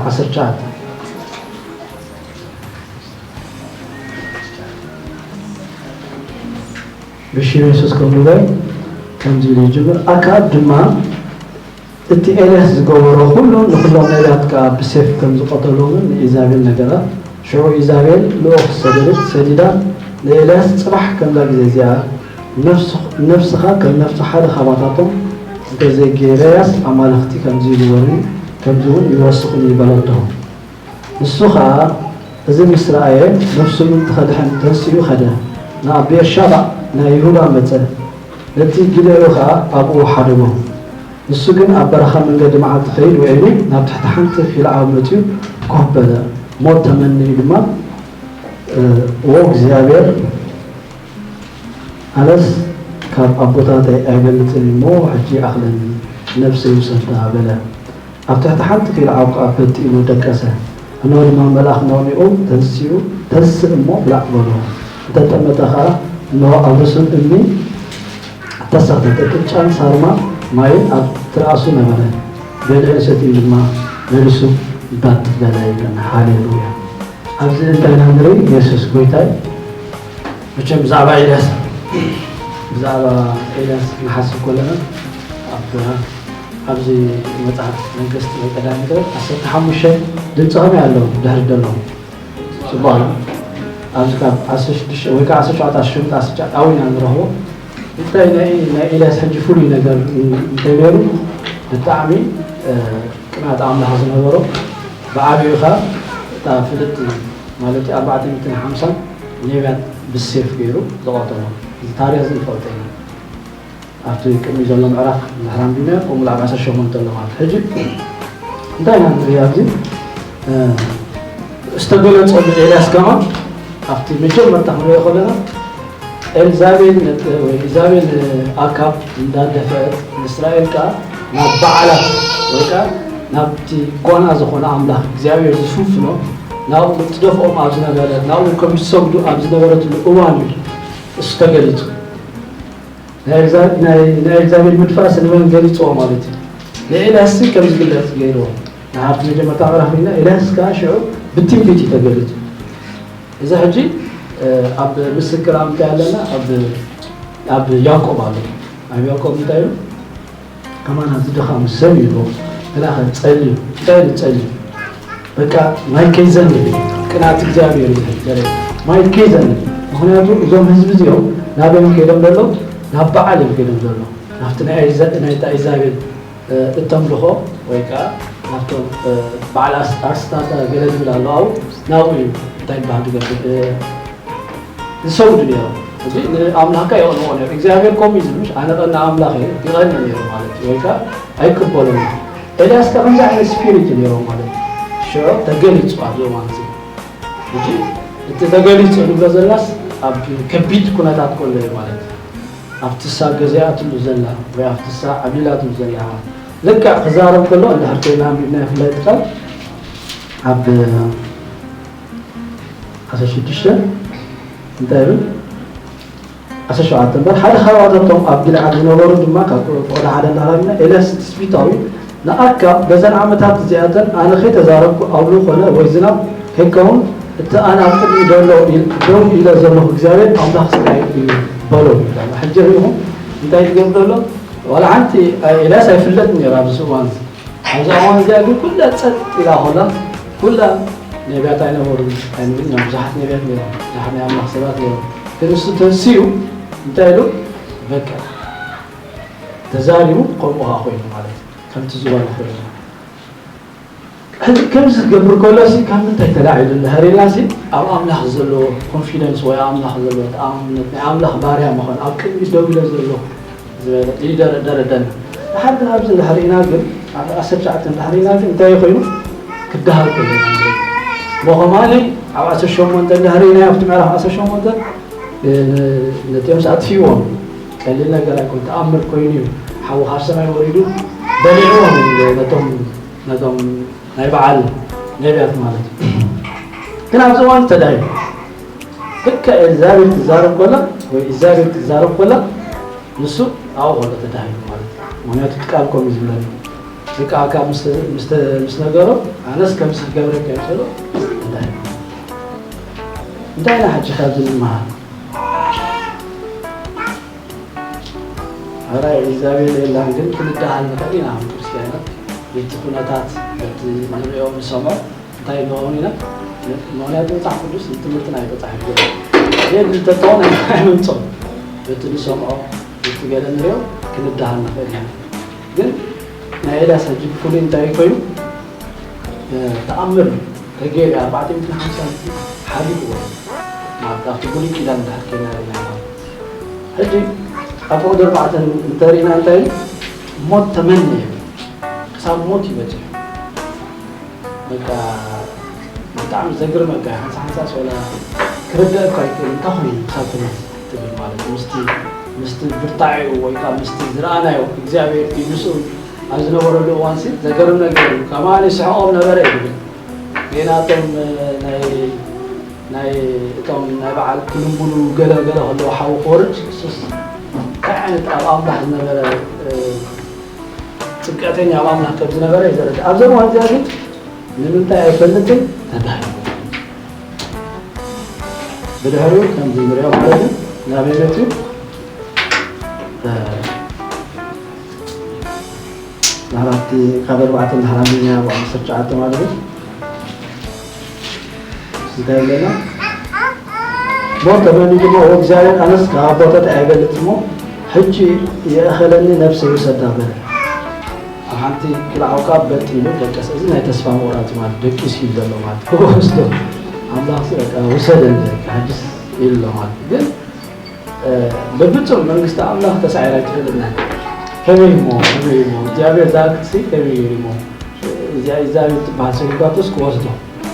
ዓሰርተ ትሽዓተ። ብሽም የሱስ ከም ንበል ከምዚ ኢሉ ይጅምር። ኣክኣብ ድማ እቲ ኤልያስ ዝገበሮ ኩሉ ንኹሎም ነቢያት ከኣ ብሴፍ ከም ዝቐተሎምን ንኢዛቤል ነገራ። ሽዑ ኢዛቤል ልኡኽ ሰደደት፣ ሰዲዳ ንኤልያስ፣ ጽባሕ ከምዛ ግዜ እዚኣ ነፍስ-፣ ነፍስኻ ከም ነፍሲ ሓደ ኻባታቶም እንተ ዘይገይረያስ ኣማልኽቲ ከምዚ ይግበሩኒ፣ ከምዚ እውን ይወስኹኒ በለቶ። ንሱ ኸኣ እዚ ምስ ረኣየ፣ ነፍሱ ምእንቲ ኸድሕን ተንሲኡ ኸደ፣ ናብ ቤርሻባ ናይ ይሁዳ መጸ። ነቲ ጊልዒኡ ኸኣ ኣብኡ ሓደጎ። ንሱ ግን ኣብ በረኻ መንገዲ መዓልቲ ኸይድ ውዒሉ፣ ናብ ትሕቲ ሓንቲ ኺልዓል መጺኡ ኮፍ በለ። ሞት ተመንዩ ድማ፣ እ፣ ዎ እግዚኣብሔር፣ ኣነስ ካብ ኣቦታተይ ኣይበልጽን እሞ፣ ሕጂ ኣኽለኒ፣ ነፍሰይ ውሰዳ በለ። ኣብ ትሕቲ ሓንቲ ኺልዓል ከኣ በጢኑ ደቀሰ። እንሆ ድማ መልኣኽ ንዕኡ፣ ተንሲኡ፣ ተንስእ እሞ ብላዕ በሎ። እንተ ጠመተ ኸኣ፣ እንሆ ኣብ ርእሱ እምኒ እተሰኽተተ ቅጫን ሳርማ ማይን ኣብ ትርኣሱ ነበረ። በሊዑን ሰትዩን ድማ መሊሱ ባጥ በለ ይብለና። ሃሌሉያ። ኣብዚ እንታይ ኢና ንርኢ? የሱስ ጐይታ እዩ። መቸም ብዛዕባ ኤልያስ፣ ብዛዕባ ኤልያስ ክንሓስብ ከለና፣ ኣብ፣ ኣብዚ መጽሓፍ ነገስት ወይ ቀዳማይ ነገስት ዓሰርተ ሓሙሽተ ድምፂ ከመይ ኣለዉ ድሕሪ ዘለዉ? ጽቡቕ ኣሎ። ኣብዚ ካብ ዓሰርተ ሽዱሽተ ወይ ከዓ ዓሰርተ ሸውዓተ፣ ዓሰርተ ሸውዓተ፣ ዓሰርተ ሸውዓተ ኣብኡ ኢና ንረኽቦ። እንታይ ናይ፣ ናይ ኤልያስ ሕጂ ፍሉይ ነገር እንተነይሩ፣ ብጣዕሚ፣ እ፣ ቅንኣት ኣምላኽ ዝነበሮ፣ ብዓብዩ ኸኣ እታ ፍልጥቲ ማለት ኣርባዕተ ሚእትን ሓምሳን ነቢያት ብሴፍ ገይሩ ዝቐተሎም። እዚ ታሪኽ እዚ ንፈልጦ ኢና። ኣብቲ ቅድሚ ዘሎ ምዕራፍ እንድሕር ኣንቢብናዮ፣ ከምኡ ኣብ ዓሰርተ ሸሞንተ ኣሎ ማለት። ሕጂ እንታይ ኢና ንርኢ ኣብዚ? እ፣ ዝተገለጸሉ ኤልያስ ከማን ኣብቲ መጀመርታ ክንሪኦ ከለና፣ ኤልዛቤል ነት-፣ ወይ ኢዛቤል ንኣካብ እንዳደፈአት፣ ንእስራኤል ከኣ ናብ በዓላት ወይ ከኣ ናብቲ ጓና ዝኾነ ኣምላኽ እግዚኣብሔር ዝፍንፍኖ፣ ናብኡ ትደፍኦም ኣብ ዝነበረ፣ ናብኡ ከም ዝሰግዱ ኣብ ዝነበረትሉ እዋን እዩ እሱ ተገሊጹ። ናይ ኤልዛ-፣ ናይ፣ ናይ ኤልዛቤል ምድፋእ ንመን ገሊጽዎ ማለት እዩ? ንኤልያስ ከም ዝግለጽ ገይርዎ። ንኣብቲ መጀመርታ ምዕራፍ ሪእና፣ ኤልያስ ከኣ ሽዑ ብትንቢት እዩ ተገሊጹ። እዚ ሕጂ፣ እ፣ ኣብ ምስክር ኣብ እንታይ ኣለና? ኣብ፣ ኣብ ያዕቆብ ኣሎ። ኣብ ያዕቆብ እንታይ ኢሉ? ከማን ኣብዚ ድኻም ሰብ ኢሉ፣ ግና ኸ ጸልዩ። እንታይ ኢሉ ጸልዩ? በቃ ማይ ከይዘንብ እዩ። ቅንኣት እግዚኣብሔር እዩ ዝሕደረ። ማይ ከይዘንብ። ምኽንያቱ እዞም ህዝቢ እዚኦም ናበይ እዮም ከይዶም ዘለዉ? ናብ በዓል እዮም ከይዶም ዘለዉ። ናብቲ ናይ ኢዘ-፣ ናይ ኢዛቤል፣ እ፣ እተምልኾ ወይ ከኣ ናብቶም፣ እ፣ በዓል ኣስ-፣ ኣስታተ ገለ ዝብል ኣሎ። ኣብኡ ናብኡ እዩ እንታይ ይበሃል ዝገብር፣ እ፣ ዝሰግዱ ነይሮም። እዚ ንኣምላኽካ የቕንኦ ነይሩ። እግዚኣብሔር ከምኡ እዩ ዝብል፣ ምሽ ኣነ ቀና ኣምላኽ እየ፣ ይቐንእ ነይሩ ማለት እዩ። ወይ ከኣ ኣይቅበሎን እዩ። ኤልያስ ከኣ ከምዚ ዓይነት ስፒሪት እዩ ነይሮም ማለት እዩ። ሽዑ ተገሊጹ ኣብዚ እዋን እዚ። ሕጂ እቲ ተገሊጹ ንብሎ ዘላስ ኣብ ከቢድ ኩነታት ከሎ እዩ ማለት እዩ። ኣብቲ እሳ ገዚኣትሉ ዘላ ወይ ኣብቲ እሳ ዓብሊላትሉ ዘላ እዋን። ልክዕ ክዛረብ ከሎ እንድሕር ኮይና ኣንቢብናዮ ብፍላይ እቲ ቃል ኣብ ዓሰርተ ሽዱሽተ እንታይ ይብል? ዓሰርተ ሸውዓተ እምበር ሓደ ካብኣቶም ኣብ ጊልዓድ ዝነበሩ ድማ ካብ ቁጥሪ ሓደ እንዳሃለና ኤልያስ ትስቢታዊ ንኣካብ በዘን ዓመታት እዚኣተን ኣነ ከይተዛረብኩ ኣውሊ ኮነ ወይ ዝናብ ከይከውን እቲ ኣነ ኣብ ቅድሚ ዘሎ ኢል-፣ ደው ኢለ ዘለኹ እግዚኣብሔር ኣምላኽ ስራይ እዩ በሎ ይብለና። ሕጂ ርኢኹም እንታይ ትገብር ዘሎ? ዋላ ሓንቲ ኤልያስ ኣይፍለጥን ነይሩ ኣብዚ እዋን እዚ። ኣብዛ እዋን እዚኣ ግን ኩላ ጸጥ ኢላ ኾላ፣ ኩላ ነቢያት ኣይነበሩን፣ ኣይንብል ኢና፣ ብዙሓት ነቢያት ነይሮም፣ ብዙሓት ናይ ኣምላኽ ሰባት ነይሮም። ግን እሱ ተንሲኡ እንታይ ኢሉ? በቃ ተዛሪቡ፣ ከምኡ ኸዓ ኮይኑ ማለት እዩ። ከምቲ ዝበሎ ኮይኑ። ሕዚ ከምዚ ክገብር ከሎ ሲ ካብ ምንታይ ተላዒሉ እንድሕር ኢልና ሲ ኣብ ኣምላኽ ዘለዎ ኮንፊደንስ ወይ ኣብ ኣምላኽ ዘለዎ ተኣማምነት ናይ ኣምላኽ ባርያ ምዃን ኣብ ቅድሚት ደው ኢለ ዘለኹ ዝበለ እዩ ደረ-፣ ደረደና። ድሓር ግን ኣብዚ እንድሕር ኢና ግን ኣብ ዓሰርተ ትሽዓተ እንድሕር ኢና ግን እንታይ ኮይኑ ክደሃል ከሎ ኢና ንርኢ። እሞ ከማኒ ኣብ ዓሰርተ ሸሞንተ እንድሕር ኢና ኣብቲ ምዕራፍ ዓሰርተ ሸሞንተ እ፣ ን-፣ ነቲኦም ኣጥፊእዎም ቀሊል ነገር ኣይኮን ተኣምር ኮይኑ እዩ። ሓዊ ካብ ሰማይ ወሪዱ በሊዕዎም እዩ ነቶም ነቶም ናይ በዓል ነቢያት ማለት እዩ። ግን ኣብዚ እዋን ተዳሂሉ። ልክዕ ኤልዛቤል ትዛረብ ኮላ ወይ ኢዛቤል ትዛረብ ኮላ ንሱ ኣብኡ ኮሎ ተዳሂሉ ማለት እዩ። ምኽንያቱ እቲ ቃል ከምኡ እዩ ዝብለኒ። ደቂ ኣካብ ምስ ነገሮ ኣነስ ከምዚ ክገብረካ ይኽእሎ እንታይ እንታይ ኢና ሕጂ ካብዚ ንምሃር ኣራይ እግዚኣብሔር የላን ግን ክንደሃል ንኽእል ኢና ከም ክርስትያናት በቲ ኩነታት በቲ ንሪኦ ንሰምዖ እንታይ ንኸውን ኢና ምክንያቱ መፅሓፍ ቅዱስ ንትምህርትና ኣይተፃሕፍ የድሊ ተተኾነ ኣይምምፅኦ በቲ ንሰምዖ በቲ ገለ ንሪኦ ክንደሃል ንኽእል ኢና ግን ናይ ኤልያስ ሕጂ ብፍሉይ እንታይ ኮይኑ ተኣምር ተገይሩ ኣርባዕተ ሚእትን ሓምሳን ሓሊፍዎ ማለት ኣብቲ ብሉይ ኪዳን እንድሕር ከይና ርኢና ማለት ሕጂ ኣብ ፍቕዲ ኣርባዕተን እንተሪእና እንታይ ሞት ተመኒ ክሳብ ሞት ይበፅሕ በቃ ብጣዕሚ ዘግርመካ ሓንሳ ሓንሳ ሶላ ክርደእ እኳ ይክእል እንታይ ኮይኑ ክሳብ ትምህርት ትብል ማለት ምስቲ ምስቲ ብርታዒኡ ወይ ከዓ ምስቲ ዝረኣናዮ እግዚኣብሔር እዩ ምስኡ ኣብ ዝነበረሉ እዋን ሲ ዘገርም ነገር እዩ ከማን ስሕቆም ነበረ ይብል ጌና እቶም ናይ ናይ እቶም ናይ በዓል ክልምቡሉ ገለ ገለ ከለዉ ሓዊ ክወርድ ሱስ እንታይ ዓይነት ኣብ ኣምላኽ ዝነበረ ፅብቀተኛ ኣብ ኣምላኽ ከም ዝነበረ እዩ ዘረዳ ኣብዚ እዋን እዚኣ ግን ንምንታይ ኣይፈልጥን ተባሂሉ ብድሕሪኡ ከምዚ ንሪኦ ማለት እዩ ናበይ መፅዩ ናብቲ ካብ ኣርባዕተ ንሓራምኛ ዓሰርተ ትሽዓተ ማለት እዩ እንታይ ይብለና ሞት ተመኒ ድማ እግዚኣብሔር ኣነስ ካብ ኣቦታት ኣይበልጽ እሞ ሕጂ የእኸለኒ ነብሰይ ውሰዳ በለ ኣብ ሓንቲ ክልዓውካ በጥ ኢሉ ደቀስ እዚ ናይ ተስፋ ምቑራጽ ማለት ደቂስ እዩ ዘሎ ማለት ክወስዶ ኣምላኽ በቃ ውሰደኒ ሕጅስ ኢሉ ኣሎ ማለት ግን በፍጹም መንግስቲ ኣምላኽ ተሳዒራ ኣይትፈልጥን እያ። ከመይ እሞ ከመይ እሞ እግዚኣብሔር ዝኣክልሲ ከመይ ገይሩ እሞ እዚኣ እግዚኣብሔር ትበሃል ሰጊጓቶስ ክወስዶ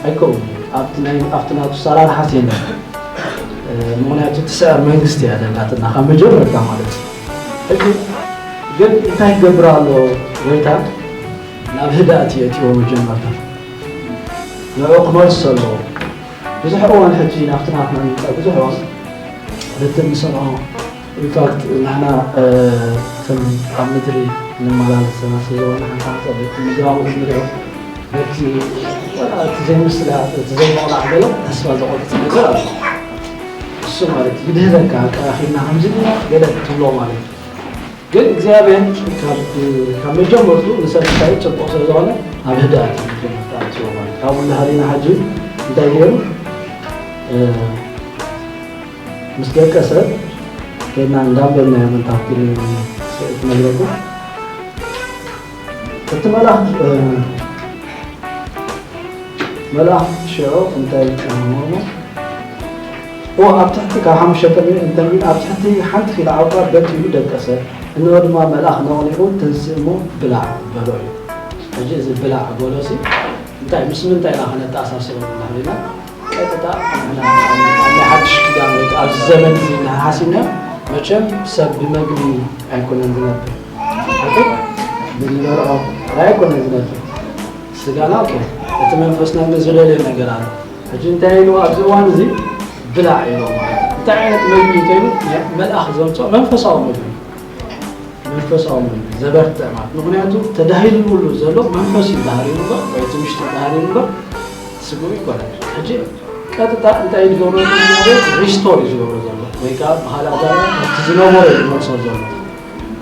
ኣይከውን ኣብቲ ናይ ኣብቲ ናቱ ሰራርሓስ የለን ምክንያቱ ትስዕር መንግስቲ እያ ደላትና ካብ መጀመርታ ማለት እዩ ሕጂ ግን እንታይ ክገብር ኣሎ ጎይታ ናብ ህዳእቲ የእትዎ መጀመርታ ንዑ ክመልሶ ኣለዎ ብዙሕ እዋን ሕጂ ናብቲ ናትና ንምፃእ ብዙሕ እዋን በቲ ንሰምዖ ኢንፋክት ንሕና ከም ኣብ ምድሪ ንመላለስ ሰባት ስለዝኾነ ሓንቲ ሓንሳእ በቲ ምድራዊ ክንሪኦ በቲ ወላ እቲ ዘይምስላ እቲ ዘይመቕናዕ ገለ ተስፋ ዘቆርፅ ነገር ኣሎ እሱ ማለት ይድህለካ ኣቀራኺብና ከምዚ ኢና ገለ ትብሎ ማለት እዩ ግን እግዚኣብሔር ካብ መጀመርቱ ንሰብ እንታይ ፅቡቕ ስለ ዝኾነ ኣብ ህድኣት መጀመርታ ኣምፅዎ ማለት ካብኡ እንዳሃሊና ሓጂ እንታይ ገይሩ ምስ ደቀ ሰብ ከና እንዳንበብናዮ ምንታት ክነግረኩም እቲ መልኣኽ መልኣኽ ሽዑ እንታይ ይጠመሞ እሞ ኣብ ትሕቲ ካብ ሓሙሽተ ተንቢን እንተንቢን ኣብ ትሕቲ ሓንቲ ኪሎ ዓውታ በቲሉ ደቀሰ። እንሆ ድማ መልኣኽ ነቕኒቑ፣ ተንስእ እሞ ብላዕ በሎ እዩ። ሕጂ እዚ ብላዕ በሎ ሲ እንታይ ምስ ምንታይ ኢና ከነተኣሳስሮ ንኽእል ኢና? ቀጥታ ንሕና ኣብ ናይ ሓድሽ ኪዳን ወይ ከዓ ኣብዚ ዘመን እዚ እንድሕር ሓሲብና መቸም ሰብ ብመግቢ ኣይኮነን ዝነብር። ኣይኮን? ብንበልዖ ጥራይ ኣይኮነን ዝነብር። ስጋና ኦኬ፣ እቲ መንፈስና ግን ዝደልዮ ነገር ኣሎ። ሕጂ እንታይ ኢሉ ኣብዚ እዋን እዚ ብላዕ ኢሉ ማለት እንታይ ዓይነት መግቢ እንተይሉ መልኣኽ ዘምፅኦ መንፈሳዊ መግቢ መንፈሳዊ መግቢ ዘበርትዕ ማለት ምክንያቱ ተዳሂልሉ ዘሎ መንፈስ እዩ ባህሪ እምበር ወይ እቲ ውሽጢ ባህሪ እምበር ስግኡ ይኮነ ሕጂ ቀጥታ እንታይ ዝገብሮ ሪስቶር እዩ ዝገብሮ ዘሎ ወይ ከዓ ብካልእ ኣዛረባ እቲ ዝነበሮ እዩ ዝመልሶ ዘሎ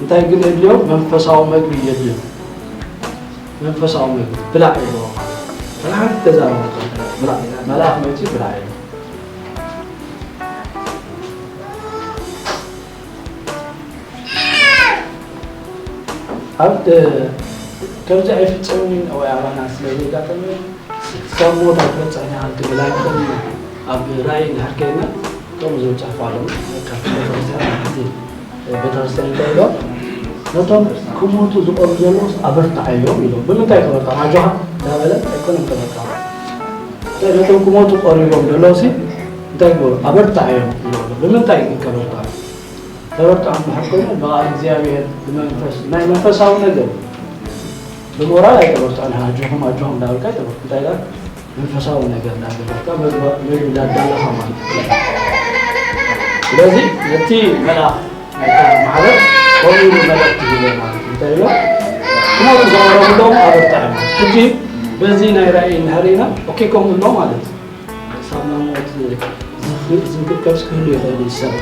እንታይ ግን የድልዮ መንፈሳዊ መግቢ የድልዮ መንፈሳዊ መግቢ ብላዕ ይብሎ። ብርሃን ተዛረበ። ብላዕ። መልኣኽ መጺኡ ብላዕ ይብሎ። ኣብ ከምዚ ኣይፍጸምን ወይ ኣባና ስለ ዘይጋጠመ ካብ ሞት ኣይትበጽሕን ኢኻ ክትብል ኣይትኽእልን ኢኻ። ኣብ ራእይ እንድሕር ከይድና ከምኡ ዝብል ጽሑፍ ኣሎ። ካብ ቤተክርስትያን ሓንቲ ቤተክርስትያን እንታይ ኢሎም ነቶም ክሞቱ ዝቐርቡ ዘለውስ ኣበርትዓዮም ኢሎም ብምንታይ ከበርትዖም ኣጆኻ እንዳበለ ኣይኮነን ከበርትዖም እንታይ ነቶም ክሞቱ ቀሪቦም ዘለውሲ እንታይ ክበሩ ኣበርትዓዮም ኢሎም ብምንታይ ግን ከበርትዖም ከበርትዖም ድሕር ኮይኑ ብቓል እግዚኣብሔር ብመንፈስ ናይ መንፈሳዊ ነገር ብሞራል ኣይተበርትዖን ኣጆኹም ኣጆኹም እንዳበልካ ኣይተበርትዖ እንታይ ኢላ መንፈሳዊ ነገር እንዳገበርካ መግቢ እንዳዳለኻ ማለት እዩ። ስለዚ ነቲ መልኣኽ ናይታ ማሕበር ከምኡ ኢሉ መልእኽቲ ሂቦ ማለት እዩ። እንታይ ኢሎ? ክሞቱ ዝቐረቡ ኣለዉ፣ ኣበርትዖም። ሕጂ በዚ ናይ ራእይ እንድሕር ኢና፣ ኦኬ፣ ከምኡ ኣሎ ማለት እዩ። ክሳብ ናብ ሞት ዝፍ-፣ ዝንክብከብስ ክህሉ ይኽእል እዩ ሰብ።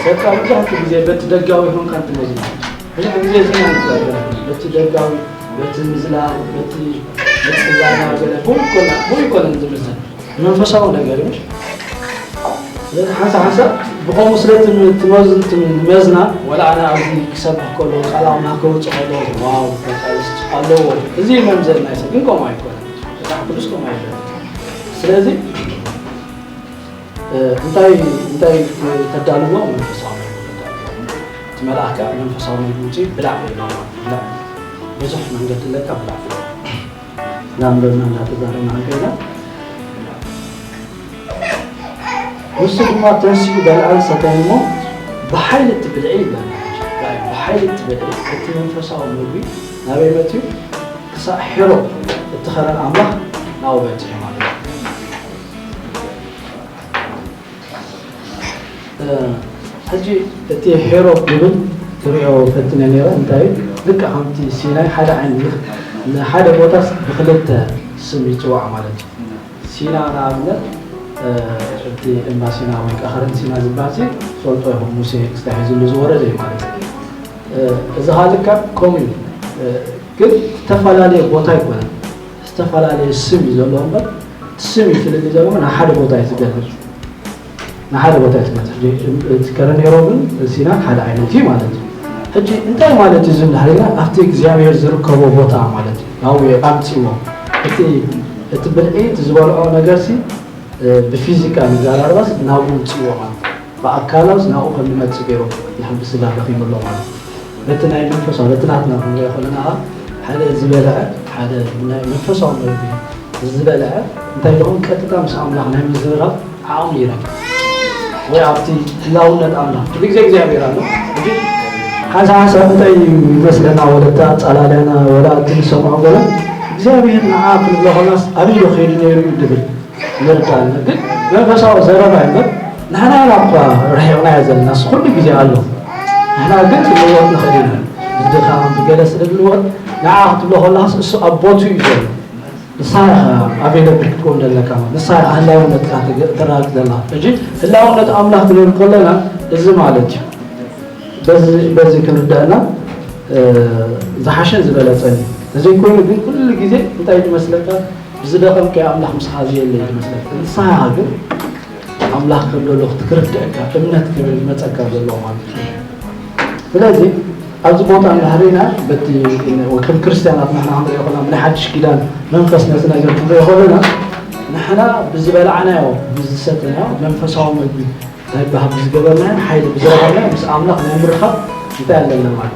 ሰብ ካብ መብዛሕትኡ ግዜ በቲ ደጋዊ ይኹን ካብ ትመዝኖ። ብዙሕ ግዜ እዚ ኢና ንዛረብ። በቲ ደጋዊ፣ በቲ ምዝላል፣ በቲ ምጽላል ገለ ብኡ ይኮና፣ ብኡ ይኮነን ዝምዘን። መንፈሳዊ ነገር እዩ። ስለዚ ሓንሳብ ሓንሳብ ብኸምኡ ስለ ትም-፣ ትመዝ-፣ ትመዝና፣ ወላ ኣነ ኣብዚ ክሰብኽ ከሎ፣ ቃል ኣምላኽ ከውጽእ ከሎ፣ ዋው፣ በቃ፣ ኣለዎ። እዚ መምዘኒ ናይ ሰብ ግን ከምኡ ኣይኮነን። መጽሓፍ ቅዱስ ከምኡ ኣይብልን። ስለዚ፣ እ፣ እንታይ፣ እንታይ ተዳልዎ? መንፈሳዊ መግቢ ተዳልዎ። እቲ መልኣኽ ከኣ መንፈሳዊ መግቢ ውጪ ብላዕ ኢልና፣ ብላዕ። ብዙሕ መንገዲ ኣለካ፣ ብላዕ። እናንበብና እናተዛረብና ከይና፣ ንሱ ድማ ተንሲኡ በልዐን ሰተየን እሞ፣ ብሓይሊ እቲ ብልዒ ይብለና። ብሓይሊ እቲ ብልዒ፣ እቲ መንፈሳዊ መግቢ ናበይ መጺኡ? ክሳዕ ሄሮድ እቲ ኸረን ኣምላኽ ናብኡ በጺሑ ማለት እዩ። እ፣ ሕጂ እቲ ሄሮድ ዝብል ክሪኦ ፈትነ ነይረ። እንታይ እዩ? ልክዕ ከምቲ ሲናይ ሓደ ዓይነት፣ ንሓደ ቦታስ ብኽልተ ስም ይጽዋዕ ማለት እዩ። ሲና ንኣብነት፣ እ፣ እቲ እምባ ሲና ወይ ከዓ ኸረን ሲና ዝበሃል ሲ ትፈልጦ ኢኹም፣ ሙሴ ክስታይ ሒዝሉ ዝወረደ እዩ ማለት እዩ። እ፣ እዚ ኻልካ ከምኡ እዩ። እ፣ ግን ዝተፈላለየ ቦታ ኣይኮነን፣ ዝተፈላለየ ስም እዩ ዘለዎ እምበር፣ እቲ ስም እዩ ፍልልይ ዘለዎ፣ ንሓደ ቦታ እዩ ዝገልጽ። ንሓደ ቦታ እዩ ዝገልጽ። ሕጂ እቲ ከረን ሄሮድን ሲናን ሓደ ዓይነት እዩ ማለት እዩ። ሕጂ እንታይ ማለት እዩ እዚ እንድሕር ኢልና፣ ኣብቲ እግዚኣብሔር ዝርከቦ ቦታ ማለት እዩ። ናብኡ ኣምጺዎ። እቲ፣ እቲ ብልዒ፣ እቲ ዝበልዖ ነገርሲ፣ እ፣ ብፊዚካል ይዘራረባስ ናብኡ ኣምጺዎ ማለት እዩ። ብኣካላውስ ናብኡ ከም ዝመጽእ ገይሩ ንሕን ብስጋ ደኺሙ ኣሎ ማለት እዩ። በቲ ናይ መንፈሳዊ፣ በቲ ናትና ክንሪኦ ከለና ኸዓ፣ ሓደ ዝበልዐ፣ ሓደ ናይ መንፈሳዊ መግቢ ዝበልዐ፣ እንታይ ደኹም ቀጥታ ምስ ኣምላኽ ናይ ምዝርራብ ዓቕሚ ይረክብ። ወይ ኣብቲ ህላውነት ኣምላኽ፣ ኩሉ ግዜ እግዚኣብሔር ኣሎ። ሕጂ ሓንሳብ ሓንሳብ እንታይ ይመስለና፣ ወለታ ኣጸላልያና፣ ወላ እቲ ንሰምዖ ገለ፣ እግዚኣብሔር ንዓ ክንብሎ ከለናስ ኣበይ ዶ ከይዱ ነይሩ እዩ ድብል። ይርዳእና። ግን መንፈሳዊ ዘረባ እምበር፣ ንሕና ኢና እኳ ርሒቕናዮ ዘለና፣ እሱ ኩሉ ግዜ ኣሎ። ንሕና ግን ክንልወጥ ንኽእል ኢና። ብድኻም ብገለ ስለ ዝልወጥ፣ ንዓ ክትብሎ ከለኻስ እሱ ኣብ ቦትኡ እዩ ዘሎ። ንስኻ ኢኻ ኣቬለብል ክትከውን ዘለካ ማለት፣ ንስኻ ኢኻ ህላውነትካ ትግ-፣ ተረጋግጽ ዘለኻ። ሕጂ ህላውነት ኣምላኽ ክንብል ከለና እዚ ማለት እዩ። በዚ፣ በዚ ክንርዳእና፣ እ፣ ዝሓሸን ዝበለጸን እዩ። ተዘይኮይኑ ግን ኩሉ ግዜ እንታይ ዝመስለካ፣ ብዝደኸምካዮ ኣምላኽ ምሳኻ ዘየለ እዩ ዝመስለካ። ንስኻ ግን ኣምላኽ ከም ዘሎ ክትክርድአካ፣ እምነት ክብል ዝመጸካ ዘሎ ማለት እዩ። ስለዚ ኣብዚ ቦታ እንድሕር ኢና በቲ ከም ክርስትያናት ንሕና ክንሪኦ ከለና ብናይ ሓድሽ ኪዳን መንፈስ ነዚ ነገር ክንሪኦ ከለና ንሕና ብዝበላዕናዮ ብዝሰተናዮ መንፈሳዊ መግቢ እንታይ በሃ ብዝገበርናዮ ሓይሊ ብዝረኸብናዮ ምስ ኣምላኽ ናይ ምርኻብ እንታይ ኣለና ማለት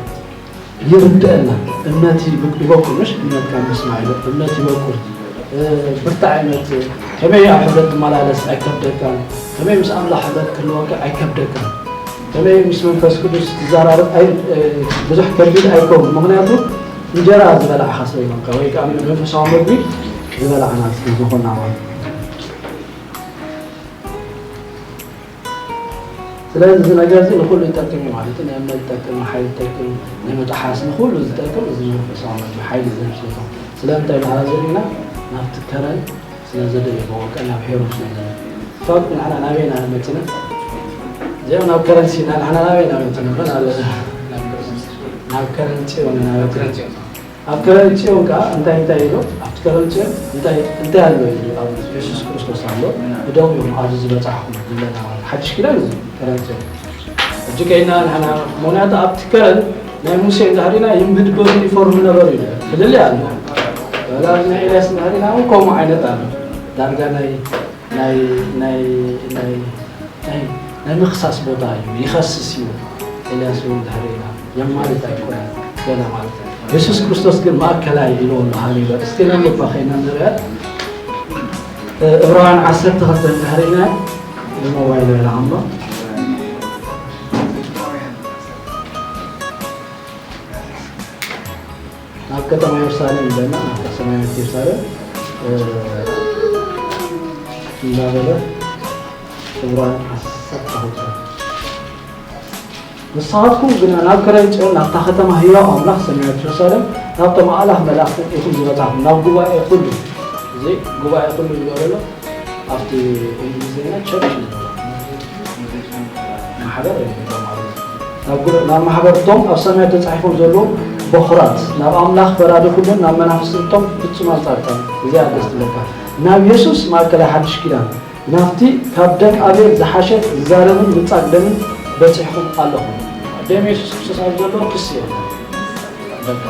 እዩ። ይርድአና። እምነት ይበቁ-፣ ይበቁል፣ ምሽ? እምነት ካብ ምስማዕ ይበቁል፣ እምነት ይበቁል። እ፣ ብርታዕ እምነት፣ ከመይ ኣብ ሕብረት ትመላለስ ኣይከብደካን፣ ከመይ ምስ ኣምላኽ ሕብረት ክህልወካ ኣይከብደካን፣ ከመይ ምስ መንፈስ ቅዱስ ትዘራረብ ኣይ-፣ እ፣ ብዙሕ ከቢድ ኣይከውን። ምኽንያቱ እንጀራ ዝበላዕኻ ስለ ዝኾንካ ወይ ከዓ መንፈሳዊ መግቢ ዝበላዕና ስለ ዝኾንና ማለት እዩ። ስለዚ እዚ ነገር እዚ ንኹሉ ይጠቅም እዩ ማለት እዩ። ናይ እምነት ይጠቅም፣ ንሓይሊ ይጠቅም፣ ናይ ምጥሓስ ንኹሉ ዝጠቅም እዚ መንፈሳዊ መግቢ ሓይሊ ዝህብ ስለ ዝኾነ። ስለምንታይ ኢልና ዘሪእና ናብቲ ከረን ስለ ዘደየቦ ወልቀ ናብ ሄሮድ ስለ ዘለ። ፋቅ ንሕና ናበይ ኢና መጺና? እዚኦም ናብ ከረን ሲና ንሕና ናበይ ኢና መጺና? መን ኣለ? ናብ ከረን ጽዮን ኢና መጺና። ኣብ ከረን ጽዮን ከኣ እንታይ እንታይ ኢሉ? ኣብቲ ከረን ጽዮን እንታይ እንታይ ኣሎ ኢሉ? ኣብ የሱስ ክርስቶስ ኣሎ። ብደሙ ኢኹም ኣብዚ ዝበጻሕኩም ዝብለና ማለት ሓድሽ ኪዳን እዚ ከረን ጽዮን። ሕጂ ከይና ንሕና ምኽንያቱ ኣብቲ ከረን ናይ ሙሴ እንድሕር ኢና ይንብድ በሉ ይፈርሁ ነበሩ ኢሉ። ፍልልይ ኣሎ። ወላ ናይ ኤልያስ እንድሕር ኢና እውን ከምኡ ዓይነት ኣሎ። ዳርጋ ናይ ናይ ናይ ናይ ናይ ናይ ምኽሳስ ቦታ እዩ። ይኸስስ እዩ። ኤልያስ እውን እንድሕር ኢና የማልድ ኣይኮነን ገለ ማለት እዩ። የሱስ ክርስቶስ ግን ማእከላይ ኢልዎ ኣሎ ሃሊበ። እስቲ ነንብባ ከይና ንሪኣ። እ፣ ዕብራውያን ዓሰርተ ክልተ እንድሕር ኢና ብሞባይል ኢላ እሞ ናብ ከተማ የሩሳሌም ይብለና፣ ናብታ ሰማያዊት የሩሳሌም፣ እ፣ እንዳበለ ዕብራውያን ዓሰርተ ክልተ። ንስኻትኩም ግና ናብ ከረን ጽዮን፣ ናብታ ከተማ ህያው ኣምላኽ ሰማያዊት የሩሳሌም፣ ናብቶም ኣእላፍ መላእኽትን ኢኹም ዝበጻሕኩም ናብ ጉባኤ ኩሉ፣ እዚ ጉባኤ ኩሉ ዝበለሎ ኣብቲ እንግሊዝኛ ቸርች ማሕበር ማለት እዩ። ናብ ጉ- ናብ ማሕበርቶም ኣብ ሰማይ ተጻሒፎም ዘለዉ በኹራት፣ ናብ ኣምላኽ ፈራዲ ኩሉን ናብ መናፍስቶም ፍጹማን ጻድቃን። እዚኣ ደስ ትብለካ። ናብ የሱስ ማእከላይ ሓድሽ ኪዳን ናብቲ ካብ ደም ኣቤል ዝሓሸ ዝዛረብን ምጻግ ደምን በጺሕኩም ኣለኹም። ደም የሱስ ክርስቶስ ኣብ ዘለዎ ክሲ የለን። በቃ፣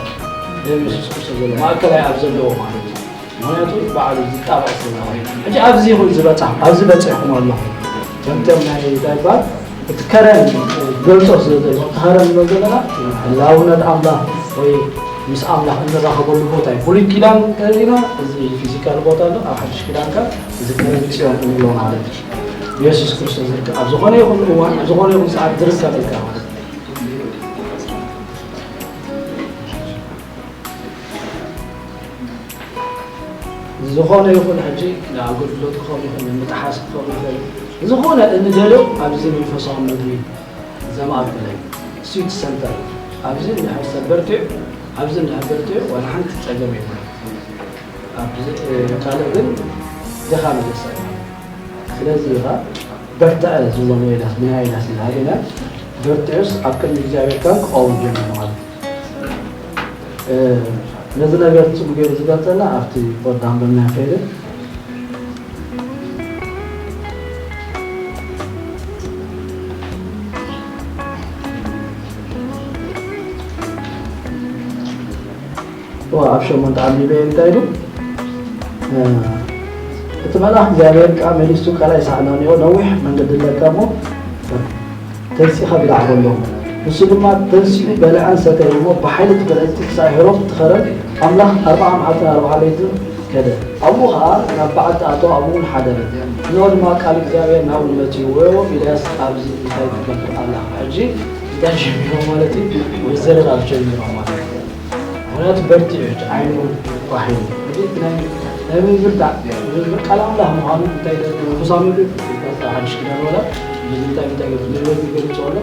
ደም የሱስ ክርስቶስ ዘሎ ማእከላይ ኣብ ዘለዎ ማለት እዩ። ምኽንያቱ ባዕሉ ዝጣበቕ ስለ ዝኾነ። ሕጂ ኣብዚ ይኹን ዝበጻሕ፣ ኣብዚ በጺሕኩም ኣለኹም። ከምቶም ናይ ዳይባር እቲ ከረን ገልጾ ስለ ዘሎ፣ እቲ ከረን ንብል ዘለና ህላውነት ኣምላኽ ወይ ምስ ኣምላኽ እንራኸበሉ ቦታ እዩ። ብሉይ ኪዳን እንተሪእና እዚ ፊዚካል ቦታ ኣሎ፣ ኣብ ሓድሽ ኪዳን ከ እዚ ከረን ጽዮን እንብሎ ማለት እዩ። የሱስ ክርስቶስ ዝርከብ ኣብ ዝኾነ ይኹን እዋን፣ ኣብ ዝኾነ ይኹን ሰዓት ዝርከብ ኢልካ ማለት እዩ። ዝኾነ ይኹን ሕጂ ንኣገልግሎት ክኸውን ይኽእል፣ ንምጥሓስ ክኸውን ይኽእል፣ ዝኾነ እንደልዮ ኣብዚ መንፈሳዊ መግቢ ዘማእከለ እዩ። ስዊት ሰንተር ኣብዚ እንድሕር ሰብ በርቲዑ፣ ኣብዚ እንድሕር በርቲዑ ዋላ ሓንቲ ጸገም የብሉን። ኣብዚ ካልእ ግን ድኻም ይደሰት። ስለዚ ኢኻ በርትዐ ዝብሎ ሜላስ፣ ምን ኃይል አስይዛል ይላል። በርትዑስ ኣብ ቅድሚ እግዚኣብሔር ካብ ክቐውም ጀምሩ ማለት እዩ። እ፣ ነዚ ነገር ጽቡቕ ገይሩ ዝገልጸልና ኣብቲ ወዲ ኣንበብና ከይደ እዋ ኣብ ሸሞንተ ኣንቢበ እንታይ ኢሉ? እ፣ እቲ መልኣኽ እግዚኣብሔር ከኣ መሊሱ ካልኣይ ሳዕና እኒኦ፣ ነዊሕ መንገዲ ኣለካ እሞ ተንሲእኻ ብላዕ በሎ። ንሱ ድማ ተንሲኡ በልዐን ሰተየን እሞ ብሓይሊ እቲ ብልዕቲ ክሳዕ ሄሮም እቲ ኸረን ኣምላኽ ኣርብዓ መዓልትን ኣርብዓ ለይትን ከደ። ኣብኡ ኸኣ ናብ በዓቲ ኣተወ፣ ኣብኡ እውን ሓደረ። እንሆ ድማ ቃል እግዚኣብሔር ናብኡ መጺኡ፣ ወዮ ኤልያስ ኣብዚ እንታይ ትገብር ኣለኻ? ሕጂ እንታይ ጀሚሮም ማለት እዩ? ምዝርራብ ጀሚሮም ማለት እዩ። ምኽንያቱ በርቲዑ፣ ዓይኑ ኳሕ ኢሉ። ሕጂ ናይ፣ ናይ ምብርታዕ፣ ቃል ኣምላኽ ምዃኑ እንታይ ደ-፣ መንፈሳዊ ምግቢ፣ ሓድሽ ኪዳን ወላ፣ ብምንታይ ምንታይ ገይሩ፣ ንህይወት ይገልጾ ኣሎ፣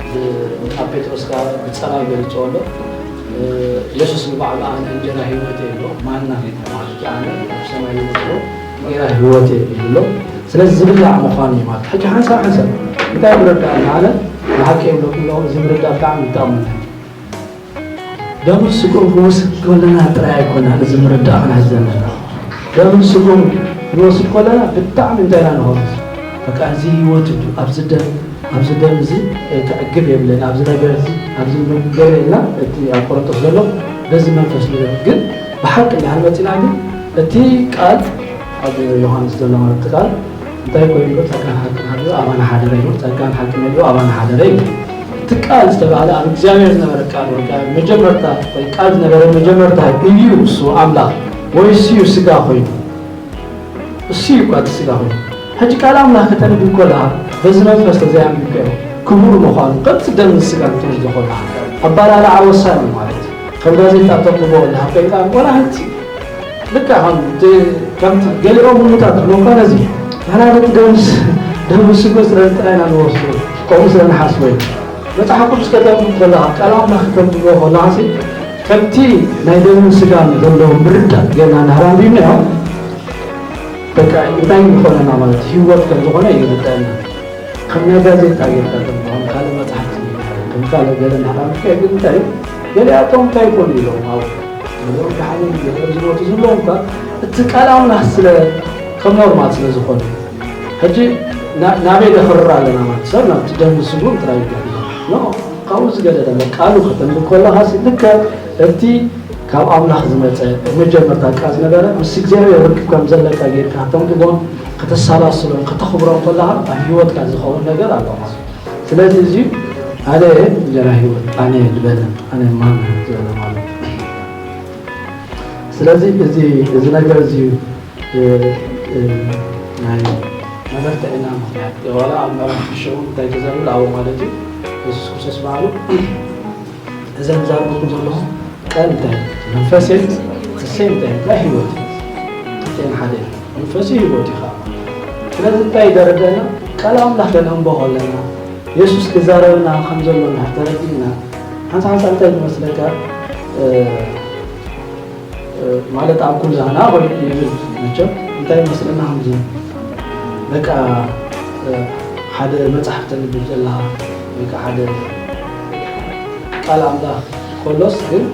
ብ-፣ ኣብ ጴጥሮስ ከኣ ብጸባይ ይገልጾ ኣሎ። እ፣ የሱስ ንባዕሉ ኣነ እንጀራ ህይወት እየ ኢሎ፣ ማና ማለት እዩ፣ ኣነ ኣብ ሰማይ ዝመጽእ እንጀራ ህይወት እየ ኢሉ ኣሎ። ስለዚ ዝብላዕ ምዃኑ እዩ ማለት። ሕጂ ሓንሳብ ሓንሳብ እንታይ ምረዳእና ኣነ ንሓቂ የብለኩም ኣለኹ፣ እዚ ምርዳእ ብጣዕሚ ይጠቕመና። ደሙን ስግኡን ክንወስድ ከለና ጥራይ ኣይኮና እዚ ምርዳእ ክንሕዝ ዘለና። ደሙን ስግኡን ክንወስድ ከለና ብጣዕሚ እንታይ ኢና ንኸውን? በቃ እዚ ህይወት እዩ፣ ኣብዚ ደም፣ ኣብዚ ደም እዚ፣ እ፣ ክዕግብ የብለይን፣ ኣብዚ ነገር እዚ፣ ኣብዚ ገለ ኢልና እቲ ኣብ ቆሮንቶስ ዘሎ በዚ መንፈስ ንብል። ግን ብሓቂ እንድሕር መጺና ግን እቲ ቃል ኣብ ዮሃንስ ዘሎ ማለት ቃል እንታይ ኮይኑ? ጸጋን ሓቅን ሓቢሩ ኣባና ሓደረ እዩ። ጸጋን ሓቅን መሊኡ ኣባና ሓደረ እዩ። እቲ ቃል ዝተባህለ ኣብ እግዚኣብሔር ዝነበረ ቃል ወይ ከዓ መጀመርታ ወይ ቃል ዝነበረ መጀመርታ እዩ። እሱ ኣምላኽ ወይ እሱ እዩ ስጋ ኮይኑ። እሱ እዩ እኳ እቲ ስጋ ኮይኑ። ሕጂ ቃል ኣምላኽ ከተንብብ ከለኻ በዚ መንፈስ ተዘይኣንቢብካዮ ክቡር ምዃኑ ከምቲ ደምን ስጋን ክትወስዶ ከለኻ ኣባላልዓ ወሳኒ እዩ ማለት እዩ። ከም ጋዜጣ ተንብቦ ከለኻ ኮይንካ ዋላ ሓንቲ ልክዕ ከም እቲ፣ ከምቲ ገሊኦም ምሙታት ዝብሎ እኳ ነዚ፣ ንሕና ነቲ ደምስ-፣ ደም ስጎ ስለ ጥራይ ኢና ንወስዶ፣ ከምኡ ስለ ንሓስቦ ኢና። መጽሓፍ ቅዱስ ከተንብብ ከለኻ፣ ቃል ኣምላኽ ከተንብቦ ከለኻሲ፣ ከምቲ ናይ ደምን ስጋን ዘለዎ ምርዳእ ጌርና እንድሕር ኣንቢብናዮ፣ በቃ እንታይ ይኾነና ማለት፣ ህይወት ከም ዝኾነ ይርዳእና። ከም ናይ ጋዜጣ ጌርካ ተንብቦ፣ ከም ካልእ መጽሓፍቲ፣ ከም ካልእ ገለ እንድሕር ኣንቢብካዮ ግን እንታይ፣ ገሊኣቶም እንታይ ይኾኑ ኢሎም ኣብኡ ገሊኦም ደሓንን ገሊኦም ዝሞቱ ዘለዉ እኳ እቲ ቃል ኣምላኽ ስለ ከም ኖርማል ስለ ዝኾነ፣ ሕጂ ና-፣ ናበይ ነኽርር ኣለና ማለት ሰብ ናብቲ ደም ስጉም ጥራይ ይገድሎ። ኖ፣ ካብኡ ዝገደደ ቃሉ ከተንብብ ከለኻ ሲ ልክዕ እቲ ካብ ኣምላኽ ዝመጸ መጀመርታ ቃል ዝነበረ ምስ እግዚኣብሔር ርክብ ከም ዘለካ ጌርካ ከተንብቦን ከተሰላስሎን ከተኽብሮን ከለኻ ኣብ ህይወትካ ዝኸውን ነገር ኣሎ ማለት እዩ። ስለዚ እዚ ኣነ እንጀራ ህይወት ኣነ ዝበለ ኣነ ማን ዝበለ ማለት እዩ። ስለዚ እዚ፣ እዚ ነገር እዚ፣ እ፣ እ፣ ናይ መበርትዒና ምኽንያት፣ ዋላ ኣብ ምዕራፍ ሽዑ እንታይ ተዛሪቡ? ኣብኡ ማለት እዩ፣ የሱስ ክርስቶስ ባዕሉ፣ እዘን ዛረብኩም ዘለኹ ቃል እንታይ እዩ? መንፈስ እዩ፣ እሰይ እንታይ እዩ? እንታይ ህይወት እዩ? ክልቲኤን ሓደ እዩ። መንፈስ እዩ፣ ህይወት እዩ ከዓ። ስለዚ እንታይ ይደረደና? ቃል ኣምላኽ ከነንብቦ ከለና፣ የሱስ ክዛረበና ከም ዘሎ እንድሕር ተረዲእና፣ ሓንሳ ሓንሳ እንታይ ዝመስለካ፣ እ፣ ማለት ኣብ ኩላህና ኮይኑ ይብል። መቸም እንታይ መስለና ከምዚ በቃ ሓደ መጽሓፍ ተንብብ ዘለኻ ወይ ከዓ ሓደ ቃል ኣምላኽ ከሎስ ግን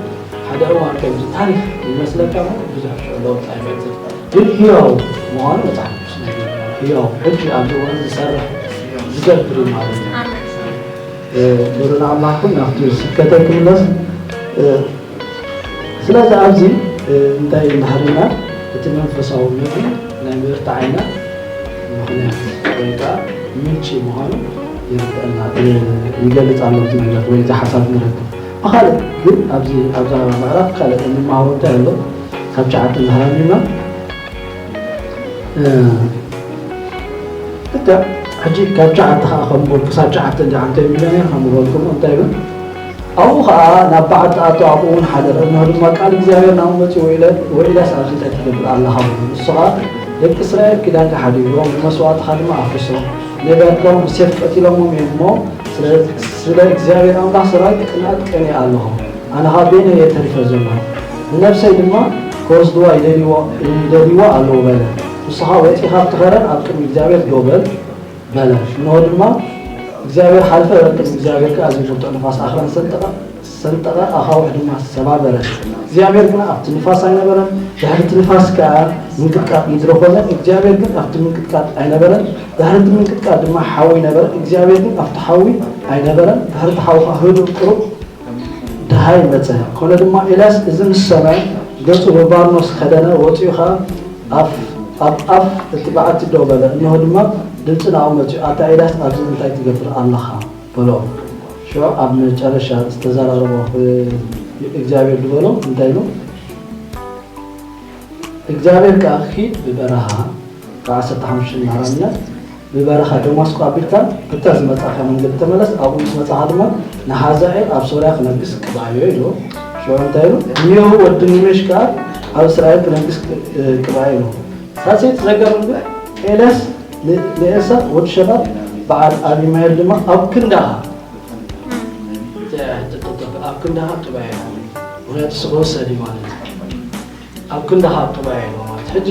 ሓደ እዋን ከምዚ ታሪኽ ይመስለካ እሞ ብዙሕ ሽዑ ለውጢ ኣይመጽእ። ግን ህያው ምዃኑ መጽሓፍ ቅዱስ ነጊሩና። ህያው ሕጂ ኣብዚ እዋን ዝሰርሕ ዝገብር እዩ ማለት እዩ። ብሩን ኣምላኽኩም ናብቲ ስብከተይ ክምለስ። ስለዚ ኣብዚ እንታይ እንዳሃልና እቲ መንፈሳዊ ምግቢ ናይ ምብርታዓይና ምኽንያት ወይ ከዓ ምንጪ ምዃኑ ይርድአና ይገልፅ ኣሎ እቲ ነገር ወይ እዚ ሓሳብ ንረክብ። ብካልእ ግን ኣብዚ ኣብዛ ምዕራፍ ካልእ እንመሃሮ እንታይ ኣሎ? ካብ ሸዓተ እንዳሃራሚና ልክዕ ሕጂ ካብ ሸዓተ ከዓ ከም ክሳብ ሸዓተ እንዲ ዓንተ ሚልዮኔር ከም ዝበልኩም እንታይ ይብል ኣብኡ ከዓ ናብ በዓቲ ኣቶ ኣብኡ እውን ሓደረ እነሆ ድማ ቃል እግዚኣብሔር ናብኡ መፅኡ ወኢላስ ኣብዚ እንታይ ትገብር ኣለካ ንሱ ከዓ ደቂ እስራኤል ኪዳንካ ሓዲጎም ንመስዋእትካ ድማ ኣፍርሶም ነቢያትካ እውን ብሴፍ ቀቲሎሞም እዮም እሞ ስለ እግዚኣብሔር ኣምላኽ ሰራዊት ቅንኣት ቀኒኤ ኣለኹ ኣነ ከዓ በይነይ እየ ተሪፈ ዘለኹ ንነፍሰይ ድማ ክወስድዋ ይደልይዋ ኣለዉ በለ ንስኻ ወፂኻ ኣብቲ ከረን ኣብ ቅድሚ እግዚኣብሔር ደው በል በለ። እንሆ ድማ እግዚኣብሔር ሓልፈ፣ ቅድሚ እግዚኣብሔር ከኣ እዚ ብርቱዕ ንፋስ ኣኽራን ሰንጠቐ፣ ሰንጠቐ፣ ኣኻውሕ ድማ ሰባበረ። እግዚኣብሔር ግና ኣብቲ ንፋስ ኣይነበረን፣ ድሕሪ እቲ ንፋስ ከኣ ምንቅጥቃጥ ምድሪ ኾነ። እግዚኣብሔር ግን ኣብቲ ምንቅጥቃጥ ኣይነበረን፣ ድሕሪ እቲ ምንቅጥቃጥ ድማ ሓዊ ነበረ። እግዚኣብሔር ግን ኣብቲ ሓዊ ኣይነበረን፣ ድሕሪ እቲ ሓዊ ኸኣ ህዱእ ቁሩብ ደሃይ መጸ። ኮነ ድማ ኤልያስ እዚ ምስ ሰምዐ፣ ገጹ ብባርኖስ ከደነ፣ ወጺኡ ኸኣ ኣብ ኣፍ እቲ በዓቲ ደው በለ። እንሆ ድማ ድምጺ ናብኡ መጺኡ፣ ኣታ ኤልያስ ኣብዚ እንታይ ትገብር ኣለኻ? በሎ። ሽዑ ኣብ መጨረሻ ዝተዘራረቦ እግዚኣብሔር ዝበሎ እንታይ ኢሉ? እግዚኣብሔር ከኣ ኪድ ብበረኻ ካብ ዓሰርተ ሓሙሽተ ናራምነት ብበረኻ ደማስቆ ኣቢልካ በታ ዝመጻእካ መንገዲ ተመለስ ኣብኡ ምስ መጻኻ ድማ ንሓዛኤል ኣብ ሶርያ ክነግስ ቅብኣዮ ኢልዎ ሽዑ እንታይ ኢሉ እኒሆ ወዲ ኒሜሽ ከኣ ኣብ እስራኤል ክነግስ ቅብኣዮ ኢልዎ ሳሴት ዘገርም ግን ኤልያስ ንኤልሳ ወዲ ሸፋጥ በዓል ኣቢማኤል ድማ ኣብ ክንዳኻ ኣብ ክንዳኻ ቅብኣዮ ምክንያቱ ስኸወሰድ እዩ ማለት እዩ ኣብ ክንድኻ ኣብ ጥባያ ኢልዎ ማለት ሕጂ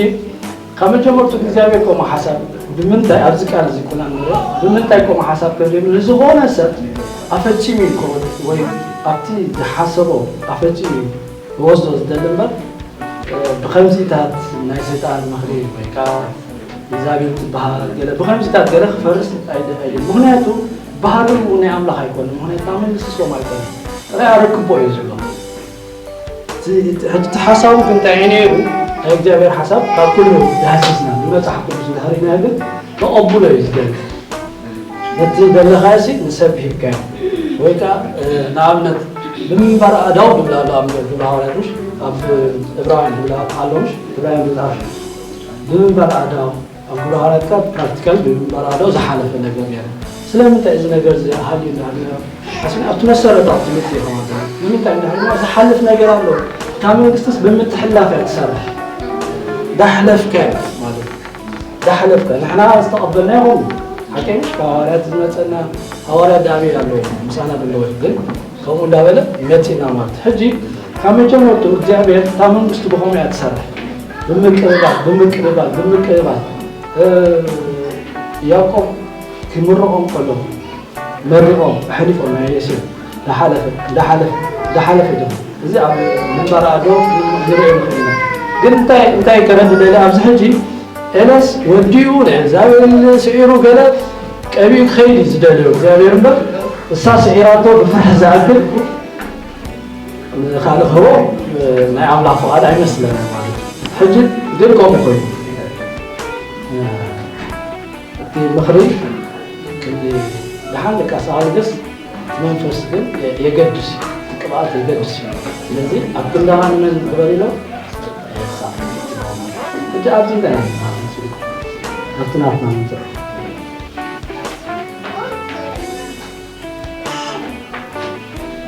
ካብ መጀመርቱ እግዚኣብሔር ከምኡ ሓሳብ ብምንታይ ኣብዚ ቃል እዚ ኩና ንረ ብምንታይ ከምኡ ሓሳብ ከም ዘይብሉ ንዝኾነ ሰብ ኣፈጺሙ እዩ ክወድ ወይ ኣብቲ ዝሓሰቦ ኣፈጺሙ እዩ ክወስዶ ዝደሊ እምበር ብከምዚታት ናይ ሰይጣን ምኽሪ ወይ ከዓ እግዚኣብሔር ዝበሃል ገለ ብከምዚታት ገለ ክፈርስ ኣይደ ኣይደ ምክንያቱ ባህሪ ናይ ኣምላኽ ኣይኮነ ምክንያቱ ካብ መንግስቲ ስቦም ኣይኮነ ጥራይ ኣረክቦ እዩ ዝብሎ ሕጂ እቲ ሓሳቡ ግን እንታይ እዩ ነይሩ? ናይ እግዚኣብሔር ሓሳብ ካብ ኩሉ ዳህሲስና ንመፅሓፍ ቅዱስ እንተሃሪናዮ ግን ተቐብሎ እዩ ዝደሊ። ነቲ ዘለኻዮ ሲ ንሰብ ሂብካዮ ወይ ከዓ ንኣብነት ብምንባር ኣእዳው ዝብል ኣሎ ኣብ ግብረ ሃዋርያት ምሽ ኣብ ዕብራውያን ዝብል ኣሎ ምሽ ዕብራውያን ዝብል ኣሎ ብምንባር ኣእዳው ኣብ ግብረ ሃዋርያትካ ፕራክቲካል ብምንባር ኣእዳው ዝሓለፈ ነገር ነይሩ። ስለምንታይ እዚ ነገር እዚ ሃልዩ እንዳሃለና ሓስና ኣብቲ መሰረታዊ ትምህርቲ ይኸውን ንምንታይ እንዳሃልና ዝሓልፍ ነገር ኣሎ እታ መንግስትስ ብምትሕላፍ እያ ትሰርሕ ዳሕለፍካ ማለት ዳሕለፍካ ንሕና ዝተቐበልና ይኸውን ሓቂ ካብ ሃዋርያት ዝመፀና ሃዋርያ ዳበይ ኣለዎ ምሳና ዘለዎ ግን ከምኡ እንዳበለ ይመፅና ማለት ሕጂ ካብ መጀመርቱ እግዚኣብሔር እታ መንግስቱ ብኸምኡ እያ ትሰርሕ ብምቅብባል ብምቅብባል ብምቅብባል ያዕቆብ ክምርቖም ከለኹ መሪቖም ኣሕሊፎም ናይ የሴፍ ዳሓለፈ ዳሓለፈ ዳሓለፈ ዶ እዚ ኣብ ምንባር ኣዶ ንሪኦ ንኽእል ኢና ግን እንታይ እንታይ ከረዲ ደሊ ኣብዚ ሕጂ ኤልያስ ወዲኡ ንኤልዛቤል ስዒሩ ገለ ቀቢኡ ክኸይድ እዩ ዝደልዮ እግዚኣብሔር እምበር እሳ ስዒራቶ ብፍርሒ ዝኣክል ንኻልእ ክህቦ ናይ ኣምላኽ ፍቓድ ኣይመስለንን ማለት እዩ። ሕጂ ግን ከምኡ ኮይኑ እቲ ምኽሪ ክንዲ ደሓን ደቃ ሰኣልግስ መንፈስ ግን የገድስ እዩ። እቲ ቅብኣት የገድስ እዩ። ስለዚ ኣብ ክንዳኻ ንመን ክበል ኢሎ ሕጂ ኣብዚ እንታይ ኣብቲ ናትና ምንፅር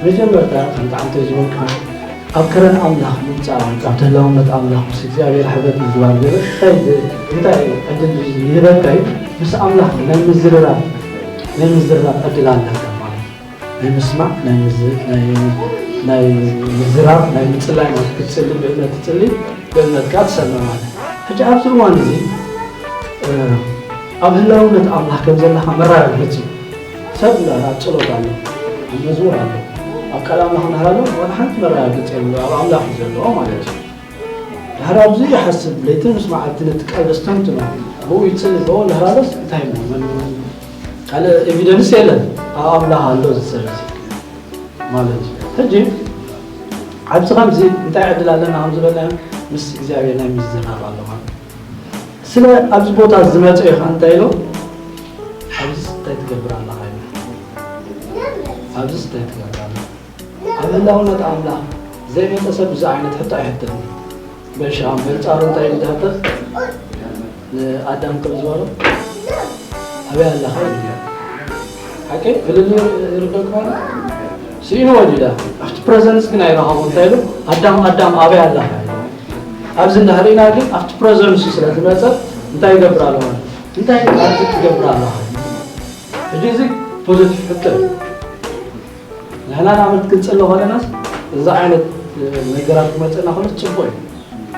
መጀመርታ ከምቲ ዓንተ ዝበልካ ኣብ ከረን ኣምላኽ ምምፃእ ወይ ካብ ተላውነት ኣምላኽ ምስ እግዚኣብሔር ሕብረት ምግባር ዝብል እንታይ እንታይ ዕድል ይህበካ እዩ ምስ ኣምላኽ ናይ ምዝርራብ ናይ ምዝርራብ ዕድል ኣለካ ማለት እዩ ናይ ምስማዕ ናይ ምዝ- ናይ ናይ ምዝራብ ናይ ምጽላይ ማለት ክትጽሊ ብእምነት ትጽሊ ብእምነት ከኣ ትሰምዕ ማለት። ሕጂ ኣብዚ እዋን እዚ ኣብ ህላውነት ኣምላኽ ከም ዘለኻ መረጋገጺ እዩ። ሰብ እንዳ ኣብ ጸሎት ኣሎ፣ ኣብ መዝሙር ኣሎ፣ ኣብ ቃል ኣምላኽ እንዳ ኣሎ ዋላ ሓንቲ መረጋገጺ የብሉ ኣብ ኣምላኽ እዩ ዘለዎ ማለት እዩ። ድሕር ኣብዚ ይሓስብ ለይትን ምስ መዓልቲ ነቲ ቃል ዘስተንትኖ ብኡ ይጽሊ ብኡ ድሕር ኣሎስ እንታይ እሞ ካልእ ኤቪደንስ የለን ኣብ ኣምላኽ ኣሎ ዝሰበስ ማለት እዩ። ሕጂ ኣብዚ ከምዚ እንታይ ዕድል ኣለና ከም ዝበልና ምስ እግዚኣብሔር ናይ ምዝራብ ኣሎ ማለት ስለ ኣብዚ ቦታ ዝመፀ እዩ ከዓ እንታይ ኢሎ ኣብዚ እንታይ ትገብር ኣለካ ኣብዚ እንታይ ትገብር ኣለካ ኣብ ህላውነት ኣምላኽ ዘይመጸ ሰብ እዚ ዓይነት ሕቶ ኣይሕተን። በሻ በንጻሩ እንታይ ኢሉ ዝሓተት ንኣዳም ከም ዝበሎ ኣበይ ኣለኻ ኢሉ ሓቂ ፍልል ይርደኩም ኣለ ስኢኑ ወዲዳ ኣብቲ ፕረዘንስ ግን ኣይረኸቦ እንታይ ኢሉ ኣዳም ኣዳም ኣበይ ኣለኻ ኢሉ ኣብዚ እንዳህሪና ግን ኣብቲ ፕረዘንስ ስለ ዝመጸ እንታይ ይገብር ኣሎ ማለት እንታይ ኣብዚ ትገብር ኣለኻ ሕጂ እዚ ፖዘቲቭ ሕቶ እዩ ንሕና ንኣብነት ክንጽሊ ከለናስ እዚ ዓይነት ነገራት ክመጸና ከሎ ጽቡቅ እዩ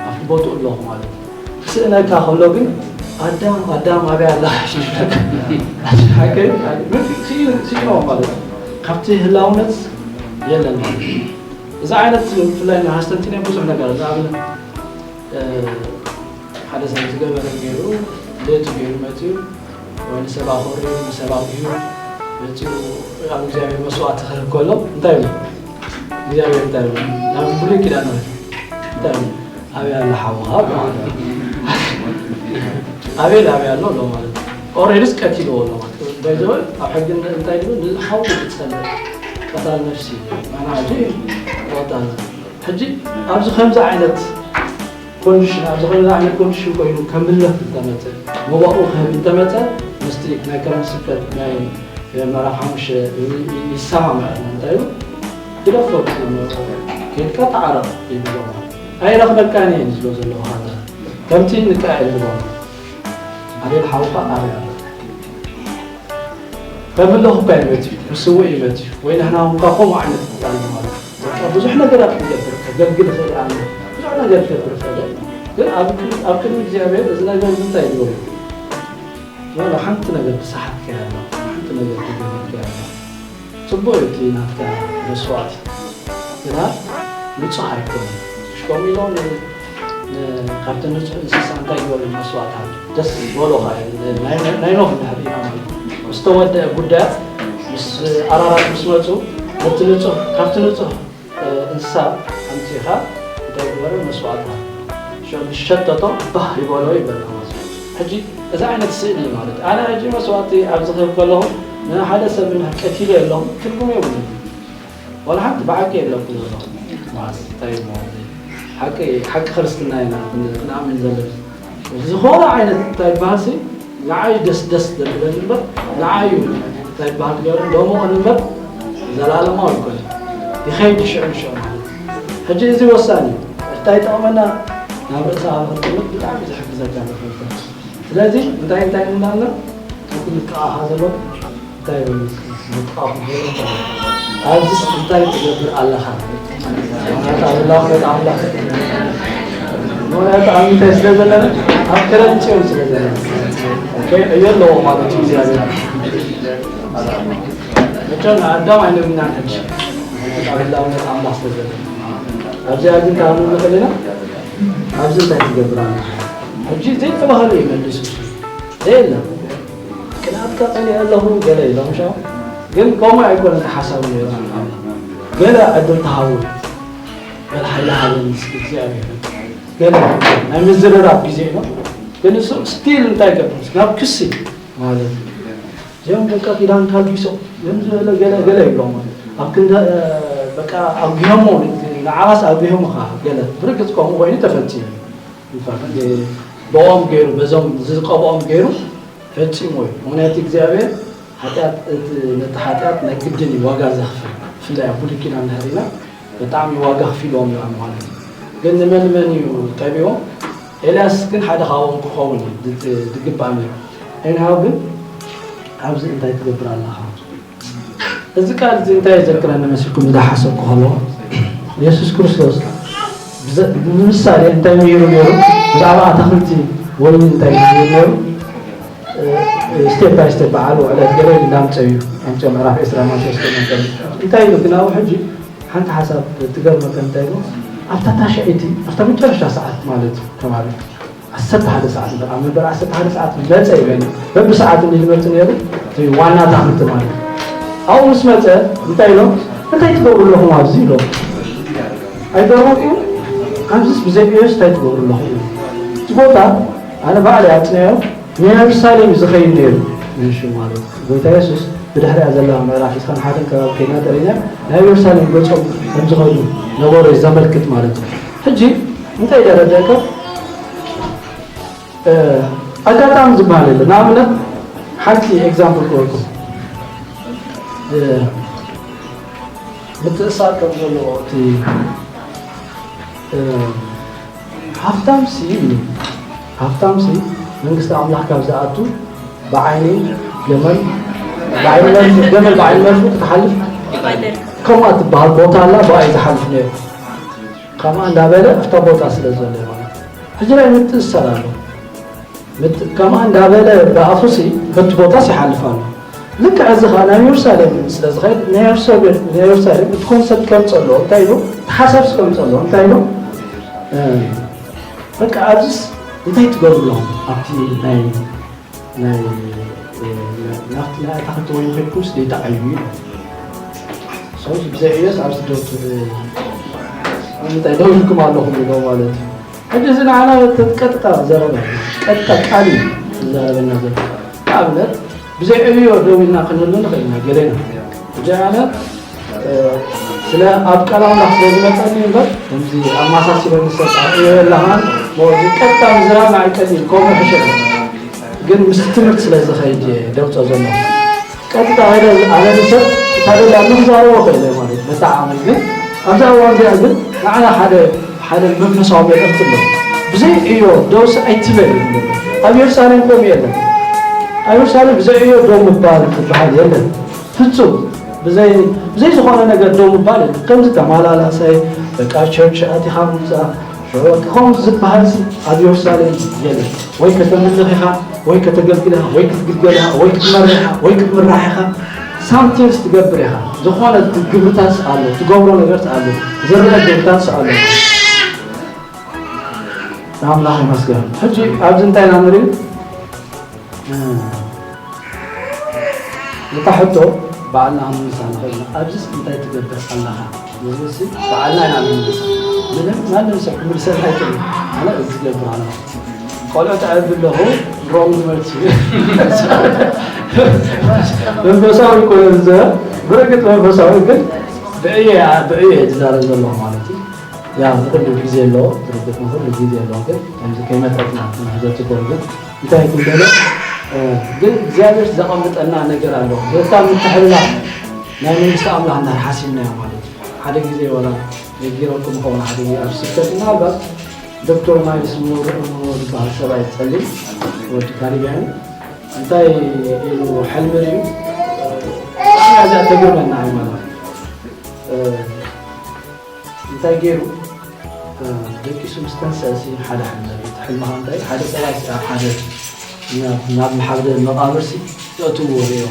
ኣብቲ ቦትኡ ኣለኹ ማለት እዩ ክስእነካ ከሎ ግን ኣዳም ኣዳም ኣበይ ኣላ ስኢኖ ማለት እዩ ካብቲ ህላውነት የለን ማለት እዩ እዚ ዓይነት ብፍላይ ንሃስተንቲነ ብዙሕ ነገር ንኣብነት ሓደ ሰብ ዝገበረ ገይሩ ቤቱ ገይሩ መፅኡ ወይ ንሰብ ኣኾርዩ ንሰብ ኣጉዩ መፅኡ ኣብ እግዚኣብሔር መስዋዕቲ ክህብ ከሎ እንታይ ይብሉ እግዚኣብሔር እንታይ ይብሉ ናብ ብሉይ ኪዳን ማለት እንታይ ይብሉ ኣበይ ኣሎ ሓውኻ ኣቤል ኣበይ ኣሎ ኣሎ ማለት ኦሬድስ ቀቲልዎ ኣሎ ማለት በይዘወ ኣብ ሕጊ እንታይ ይብሉ ንሓው ዝፀልእ ቀታል ነፍሲ ማና ሕጂ ወጣ ሕጂ ኣብዚ ከምዚ ዓይነት ኮንዲሽን ኣብ ዝኾነ ዓይነት ኮንዲሽን ኮይኑ ከምልህ እንተመፀ መባኡ ክህብ እንተመፀ ምስቲ ናይ ክረምቲ ስብከት ናይ ምዕራፍ ሓሙሽተ ይሰማምዐና እንታይ እዩ ግደፎ ከድካ ተዓረቕ ይብሎ ኣይረኽበካን እየ ዝብሎ ዘለኹ ከምቲ ንቃ ይብሎ ኣቤል ሓውካ ኣበይ ኣሎ ከም ኣለኹ እኳ ይመት እዩ ምስ ስውእ ይመት እዩ ወይ ንሕና እውን ካብ ከምኡ ዓይነት ይጣል ማለት እዩ በቃ ብዙሕ ነገራት ክገብር ከገልግል ይኽእል ኣነ ብዙሕ ነገር ክገብር ይኽእል ግን ኣብ ቅድሚ እግዚኣብሔር እዚ ነገር እንታይ ይግበሩ ወላ ሓንቲ ነገር ተሰሓትከ ያለ ሓንቲ ነገር ተገበርከ ያለ ጽቡቅ እዩ እቲ ናትካ መስዋዕቲ ግና ንጹሕ ኣይኮነን ሽኮም ኢሎ ካብቲ ንጹሕ እንስሳ እንታይ ግበሩ መስዋዕታ ደስ ዝበሎ ናይ ኖህ እንድሕር ኢና ማለት ምስ ተወደአ ጉዳያት ምስ ኣራራት ምስ መፁ ነቲ ንፁህ ካብቲ ንፁህ እንስሳ ኣምፂኻ እንታይ ግበረ መስዋዕታ ዝሸተቶ ባህ ይበሎ ይበል ሕጂ እዚ ዓይነት ስእሊ ማለት ኣነ ሕጂ መስዋዕቲ ኣብ ዝኽብ ከለኹ ንሓደ ሰብ ቀቲሉ የለኹ ትርጉም የብሉ ዋላ ሓንቲ ብሓቂ የለኩ ዘለኹ ማለት እንታይ ማለት ሓቂ ሓቂ ክርስትና ኢና ክንኣምን ዘለና ዝኾነ ዓይነት እንታይ ይበሃል ንዓይ ደስ ደስ ዘብለኒ እምበር ንዓይ እዩ እንታይ ይበሃል ገይሩ ደሞቕን እምበር ዘላለማዊ ኣይኮነ ይኸይድ ሽዑ ንሽዑ ማለት ሕጂ እዚ ወሳኒ እዩ እንታይ ይጠቕመና ናብ ርእሲ ኣብ ክትጥምት ብጣዕሚ ዝሕግዘካ ስለዚ እንታይ እንታይ ንብላና እቲ ምጥቓኻ ዘሎ እንታይ ይብል ምጥቓኹ ገይሩ ኣብዚስ እንታይ ትገብር ኣለኻ ኣምላኽ ኣምላኽ ምክንያቱ ኣብ ምንታይ ስለ ዘለና ኣብ ክረምፂኦም ስለ ዘለና እዮ ኣለዎ ማለት እዩ እግዚኣብሔር መቸም ኣዳም ኣይነብናን ሕጂ ኣብ ህላውነት ኣምላኽ ስለ ዘለና ኣብዚኣ ግን ካብ ንኽእል ኢና ኣብዚ እንታይ ትገብር ኣለኻ ሕጂ ዘይተባህሉ ይመልሱ የለን ቅንኣትካ ጸኒዐ ኣለኹ ገለ ኢሎም ሻ ግን ከምኡ ኣይኮነን ሓሳቡ ነይሩ ገለ ዕድል ተሃቡ በል ሓይሊ ሃበኒ እስኪ እግዚኣብሔር ገለ ናይ ምዝርራብ ግዜ ኢሎም ግን እሱ ስቲል እንታይ ገብር ናብ ክሲ ማለት እዩ እዚኦም በቃ ኪዳን ካልቢሶም እዮም ዝበለ ገለ ገለ ይብሎም ኣብ ክንደ በቃ ኣጉሆሞ ንዓኻስ ኣጉሆምኻ ገለ ብርግፅ ከምኡ ኮይኑ ተፈፂሙ ብኦም ገይሩ በዞም ዝቀብኦም ገይሩ ፈጺሞ እዩ። ምኽንያቱ እግዚኣብሔር ሓጢኣት ነቲ ሓጢኣት ናይ ግድን እዩ ዋጋ ዘኽፍል። ብፍላይ ኣብ ብሉይ ኪዳን እንድሕር ርኢና ብጣዕሚ ዋጋ ኣኽፊልዎም እዮም ማለት እዩ። ግን ንመን መን እዩ ቀቢዎም? ኤልያስ ግን ሓደ ካብኦም ክኸውን እዩ ዝግባእ ነይሩ። ኤንሃው ግን ኣብዚ እንታይ ትገብር ኣለኻ? እዚ ቃል እዚ እንታይ የዘክረኒ መሲልኩም ዝሓሰብኩ ከለኹ፣ የሱስ ክርስቶስ ብዘ-፣ ብምሳሌ እንታይ ምሂሩ ነይሩ? ብዛዕባ ኣታኽልቲ ወይኒ እንታይ ምሂሩ ነይሩ? ስቴፕ ባይ ስቴፕ በዓል ውዕለት ገለ ኢሉ እንዳምፀ እዩ። ኣምፅኦ ምዕራፍ ዕስራ ማቴዎስ ገለ እንከሎ እንታይ ኢሉ ግን ኣብኡ ሕጂ ሓንቲ ሓሳብ ትገርመካ እንታይ ኢሉ? ኣብታ ታሽዐይቲ ኣብታ መጨረሻ ሰዓት ማለት እዩ ተባለ። ዓሰርተ ሓደ ሰዓት በቃ መበል ዓሰርተ ሓደ ሰዓት መፀ ይበል። በብሰዓት እንዲ ዝመፅእ ነይሩ እቲ ዋና ታኽልቲ ማለት እዩ። ኣብኡ ምስ መፀ እንታይ ኢሎም? እንታይ ትገብሩ ኣለኹም ኣብዚ ኢሎም። ኣይገርመኩም? ኣብዚስ ብዘይ ኢየሱስ እንታይ ትገብሩ ኣለኹም? እቲ ቦታ ኣነ ባዕለ ኣፅንዮ ንየሩሳሌም እዩ ዝኸይድ ነይሩ። ንሹ ማለት እዩ። ጎይታ የሱስ ብድሕሪኣ ዘለዋ ምዕራፍ ዕስራን ሓደን ከባቢ ከይድና ተሪእና ናብ የሩሳሌም ገጾም ከም ዝኸዱ ነበሩ ዘመልክት ማለት እዩ። ሕጂ እንታይ ደረደከ ኣጋጣሚ ዝበሃል የለ። ንኣብነት ሓንቲ ኤግዛምፕል ክወልኩም ምትእሳር ከም ዘለዎ እቲ ሃብታምሲ ሃብታምሲ መንግስቲ ኣምላኽ ካብ ዝኣቱ ብዓይኒ ገመል ብዓይኒ መርፉ ገመል ብዓይኒ መርፉ ክትሓልፍ ከምኣ ትበሃል ቦታ ኣላ ብኣይ ዝሓልፍ ነይሩ ከምኣ እንዳበለ ኣብታ ቦታ ስለ ዘሎ ማለት ሕጂ ናይ ምትእሰር ኣሎ ከምኣ እንዳበለ ብኣፉሲ በቲ ቦታስ ይሓልፍ ኣሎ ልክዕ እዚ ከዓ ናብ የሩሳሌም ስለ ዝኸድ ናይ የሩሳሌም እቲ ኮንሰፕት ከምፀ ኣለዎ እንታይ ኢሉ ተሓሳብስ ከምፀ ኣለዎ እንታይ ኢሉ በቃ ኣብዚስ እንታይ ትገብሩ ኣለኹም ኣብቲ ናይ ናይ ናብቲ ናይ ኣታኽልቲ ወይኒ ከድኩምስ ዘይተዓዩ እዩ ሰውስ ብዘይ ዕዮስ ኣብዚ ዶ እንታይ ደው ኢልኩም ኣለኹም ኢሎ ማለት እዩ ሕጂ እዚ ንዓና ቀጥታ ዘረባ ቀጥታ ቃል እዩ ዝዛረበና ዘሎ ንኣብነት ብዘይ ዕዮ ደው ኢልና ክንህሉ ንኽእል ኢና ገሌና ሕጂ ኣነ ስለ ኣብ ቃል ኣምላኽ ስለ ዝመፀኒ እምበር ከምዚ ኣማሳሲሎ ንሰብ ኣርእዮ የላኻን እዚ ቀጥታ ምዝራብ ንዓይ ቀሊል ከምኡ ሕሸ ግን ምስቲ ትምህርቲ ስለ ዝኸይድ እየ ደምፆ ዘሎ ቀጥታ ኸይደ ኣነ ንሰብ እታ ደላ ምክዛረቦ ኽእለ ማለት በጣዕሚ ግን ኣብዛ እዋን እዚኣ ግን ንዓና ሓደ ሓደ መንፈሳዊ መልእኽቲ ኣሎ ብዘይ ዕዮ ደውሲ ኣይትበል ኣብ የሩሳሌም ከምኡ የለን ኣብ የሩሳሌም ብዘይ ዕዮ ደው ምባል ዝበሃል የለን ፍጹም ብዘይ ዝኾነ ነገር ደው ምባል የለን። ከምዚ ተማላላሳይ በቃ ቸርች ኣቲኻ ምምፃእ ሽዑ ከምኡ ዝበሃል ኣብ የሩሳሌም የለን። ወይ ከተምልኽ ኢኻ፣ ወይ ከተገልግል ኢኻ፣ ወይ ክትግልገል ኢኻ፣ ወይ ክትመርሕ ኢኻ፣ ወይ ክትምራሕ ኢኻ። ሳምቲንግስ ትገብር ኢኻ። ዝኾነ ግብርታት ኣሎ፣ ትገብሮ ነገርት ኣሎ፣ ዝረአ ግብርታት ኣሎ። ንኣምላኽ ይመስገን። ሕጂ ኣብዚ እንታይ ኢና ንርኢ? እታ ሕቶ ባዕልና ክንምልሳ ንኽእል ኢና። ኣብዚስ እንታይ ትገብር ኣለኻ? ንዝብልሲ ባዕልና ኢና ንምልሳ። ምንም ማንም ሰብ ክምልሰልና ኣይክእልን። ኣነ እዚ ዝገብር ኣለኹ። ቆልዑ ተዕቢ ኣለኹ፣ ሮንግ መልሲ። መንፈሳዊ ይኮነ ዝዘረብ፣ ብርግጽ መንፈሳዊ ግን ብዕየ ብዕየ ዝዛረብ ዘለኹ ማለት እዩ። ያ ንኹሉ ግዜ ኣለዎ፣ ብርግጽ ንኹሉ ግዜ ኣለዎ፣ ግን ከምዚ ከይመጠጥና ክንሕዞ ጽቡቕ ግን እንታይ ይኩን ገለ ግን እግዚኣብሔር ዘቐምጠና ነገር ኣሎ። በታ ምትሕልላፍ ናይ መንግስቲ ኣምላኽ እንድሕር ሓሲብናዮ ማለት እዩ። ሓደ ግዜ ወላ ነጊረኩም ኸውን ሓደ ግዜ ኣብ ስብከት ምናልባት ዶክተር ማይልስ ሞንሮ ዝበሃል ሰብኣይ ጸሊም ወዲ ካሪብያን እንታይ ኢሉ ሕልሚ ርዩ ብጣዕሚ እዚኣ ተገርመና ሃይማኖት እንታይ ገይሩ ደቂሱ ምስ ተንሰእሲ ሓደ ሕልሚ ርኢ። እቲ ሕልሚ ከዓ እንታይ ሓደ ሰብኣይ ኣብ ሓደ ናብ ሓደ መቃብርሲ የእትውዎ ርእዮ።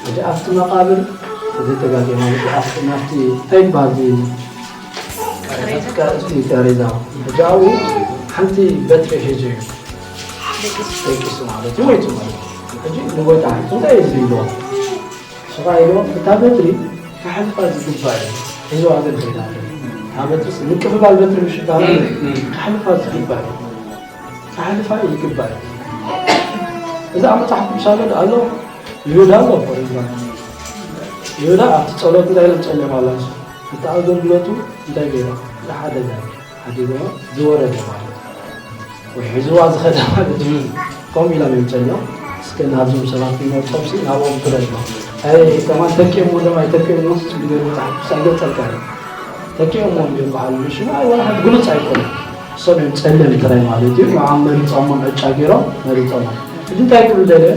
ሕጂ ኣብቲ መቃብር ዘይተጋግየ ማለት እዩ ኣብቲ ናብቲ እንታይ ይበሃል እዚ እቲ ቃሬዛ ሕጂ ኣብኡ ሓንቲ በትሪ ሒዙ እዩ ደቂሱ ማለት እዩ ሞይቱ ማለት እዩ። ሕጂ ንጎይታ እንታይ እዩ ዝብልዎ? ስቓይ ኢልዎም እታ በትሪ ክሓልፋ ዝግባእ እዩ። ሒዝዋ ግን ከይዳ እታ በትሪ ምቅፍባል በትሪ ምሽ ይባሃል ክሓልፋ ዝግባእ እዩ። ክሓልፋ ይግባእ እዩ። እዚ ኣብ መፅሓፍ ቅዱስ ኣሎ ዶ ኣሎ? ይሁዳ ኣሎ እኮ ይባሃል። ይሁዳ ኣብቲ ፀሎት እንታይ ኢሎም ፀልዮም ኣላ እቲ ኣገልግሎቱ እንታይ ገይሮም ዝሓደገ ሓዲጎ ዝወረደ ማለት እዩ። ወይ ሒዝዋ ዝኸደ ማለት እዩ። ከምኡ ኢሎም እዮም ጸልዮም። እስከ ናብዞም ሰባት ንመርጾምሲ ናብኦም ክደልሞ። ኣይ ከማን ተኪኦሞ ዶ ኣይተኪኦሞ ስ ቢገር መጽሓፍ ቅዱስ ኣይገልጸልካን እዩ። ተኪኦሞ እዮም በዓል ምሽማ ወላ ሓንቲ ግሉጽ ኣይኮነ። እሶም እዮም ጸልዮም ጥራይ ማለት እዩ። ንዖም መሪጾሞም ዕጫ ገይሮም መሪጾሞም። እዚ እንታይ ክብል ደልየ?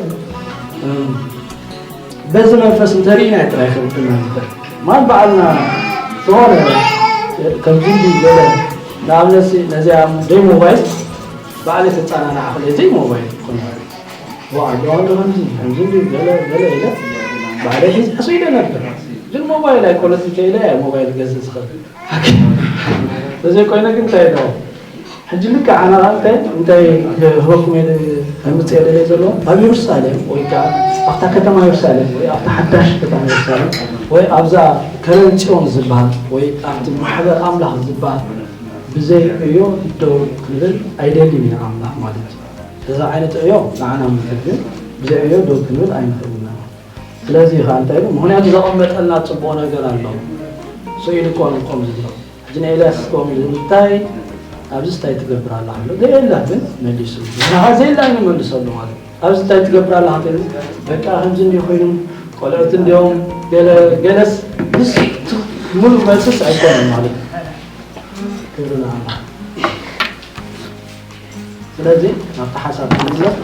በዚ መንፈስ እንተርኢና ጥራይ ከብድና ንኽእል። ማን በዓልና ዝኾነ ከምዚ ገለ ንኣብነት ነዚኣ ደይ ሞባይል ባዕለይ ተጻናና ኣኽለ ዘይ ሞባይል ትኾን ዋዓ ዶ ኣሎ ከምዚ ከምዚ ገለ ገለ ኢለ ባዕለይ ሒዝ ሕሱ ኢለ ነበር። ግን ሞባይል ኣይኮነት እንተ ኢለ ሞባይል ገዝእ ዝኽእል ተዘይኮይነ ግን እንታይ ዶ ሕጂ ልክዕ ኣነ እንታይ እንታይ ክህበኩም ከምፅእ ደለ ዘሎ ኣብ የሩሳሌም ወይ ከዓ ኣብታ ከተማ የሩሳሌም ወይ ኣብታ ሓዳሽ ከተማ የሩሳሌም ወይ ኣብዛ ከረን ፅዮን ዝበሃል ወይ ኣብቲ ማሕበር ኣምላኽ ዝበሃል ብዘይ ዕዮ ደው ክንብል ኣይደልን ኢና ኣምላኽ ማለት እዩ። እዚ ዓይነት ዕዮ ንዓና ምድር ግን ብዘይ ዕዮ ደው ክንብል ኣይንኽእልና። ስለዚ ከዓ እንታይ ኢሉ ምክንያቱ ዘቐመጠልና ፅቡቕ ነገር ኣሎ። ስኢሉ እኮ ንቆም ዝብሎ ሕጂ ንኤልያስ ስቆም ኢሉ እንታይ ኣብዚ እንታይ ትገብር ኣላ ኣሎ ዘየላ ግን መሊሱ ንኻ ዘየላ ንመልሰሉ ማለት ኣብዚ እንታይ ትገብር ኣላ ክትብል በቃ ከምዚ እንዲ ኮይኑ ቆልዑት እንዲዮም ገለስ ምስ ሙሉ መልስስ ኣይኮነን ማለት ክብርና ኣላ። ስለዚ ናብቲ ሓሳብ ክንምለስ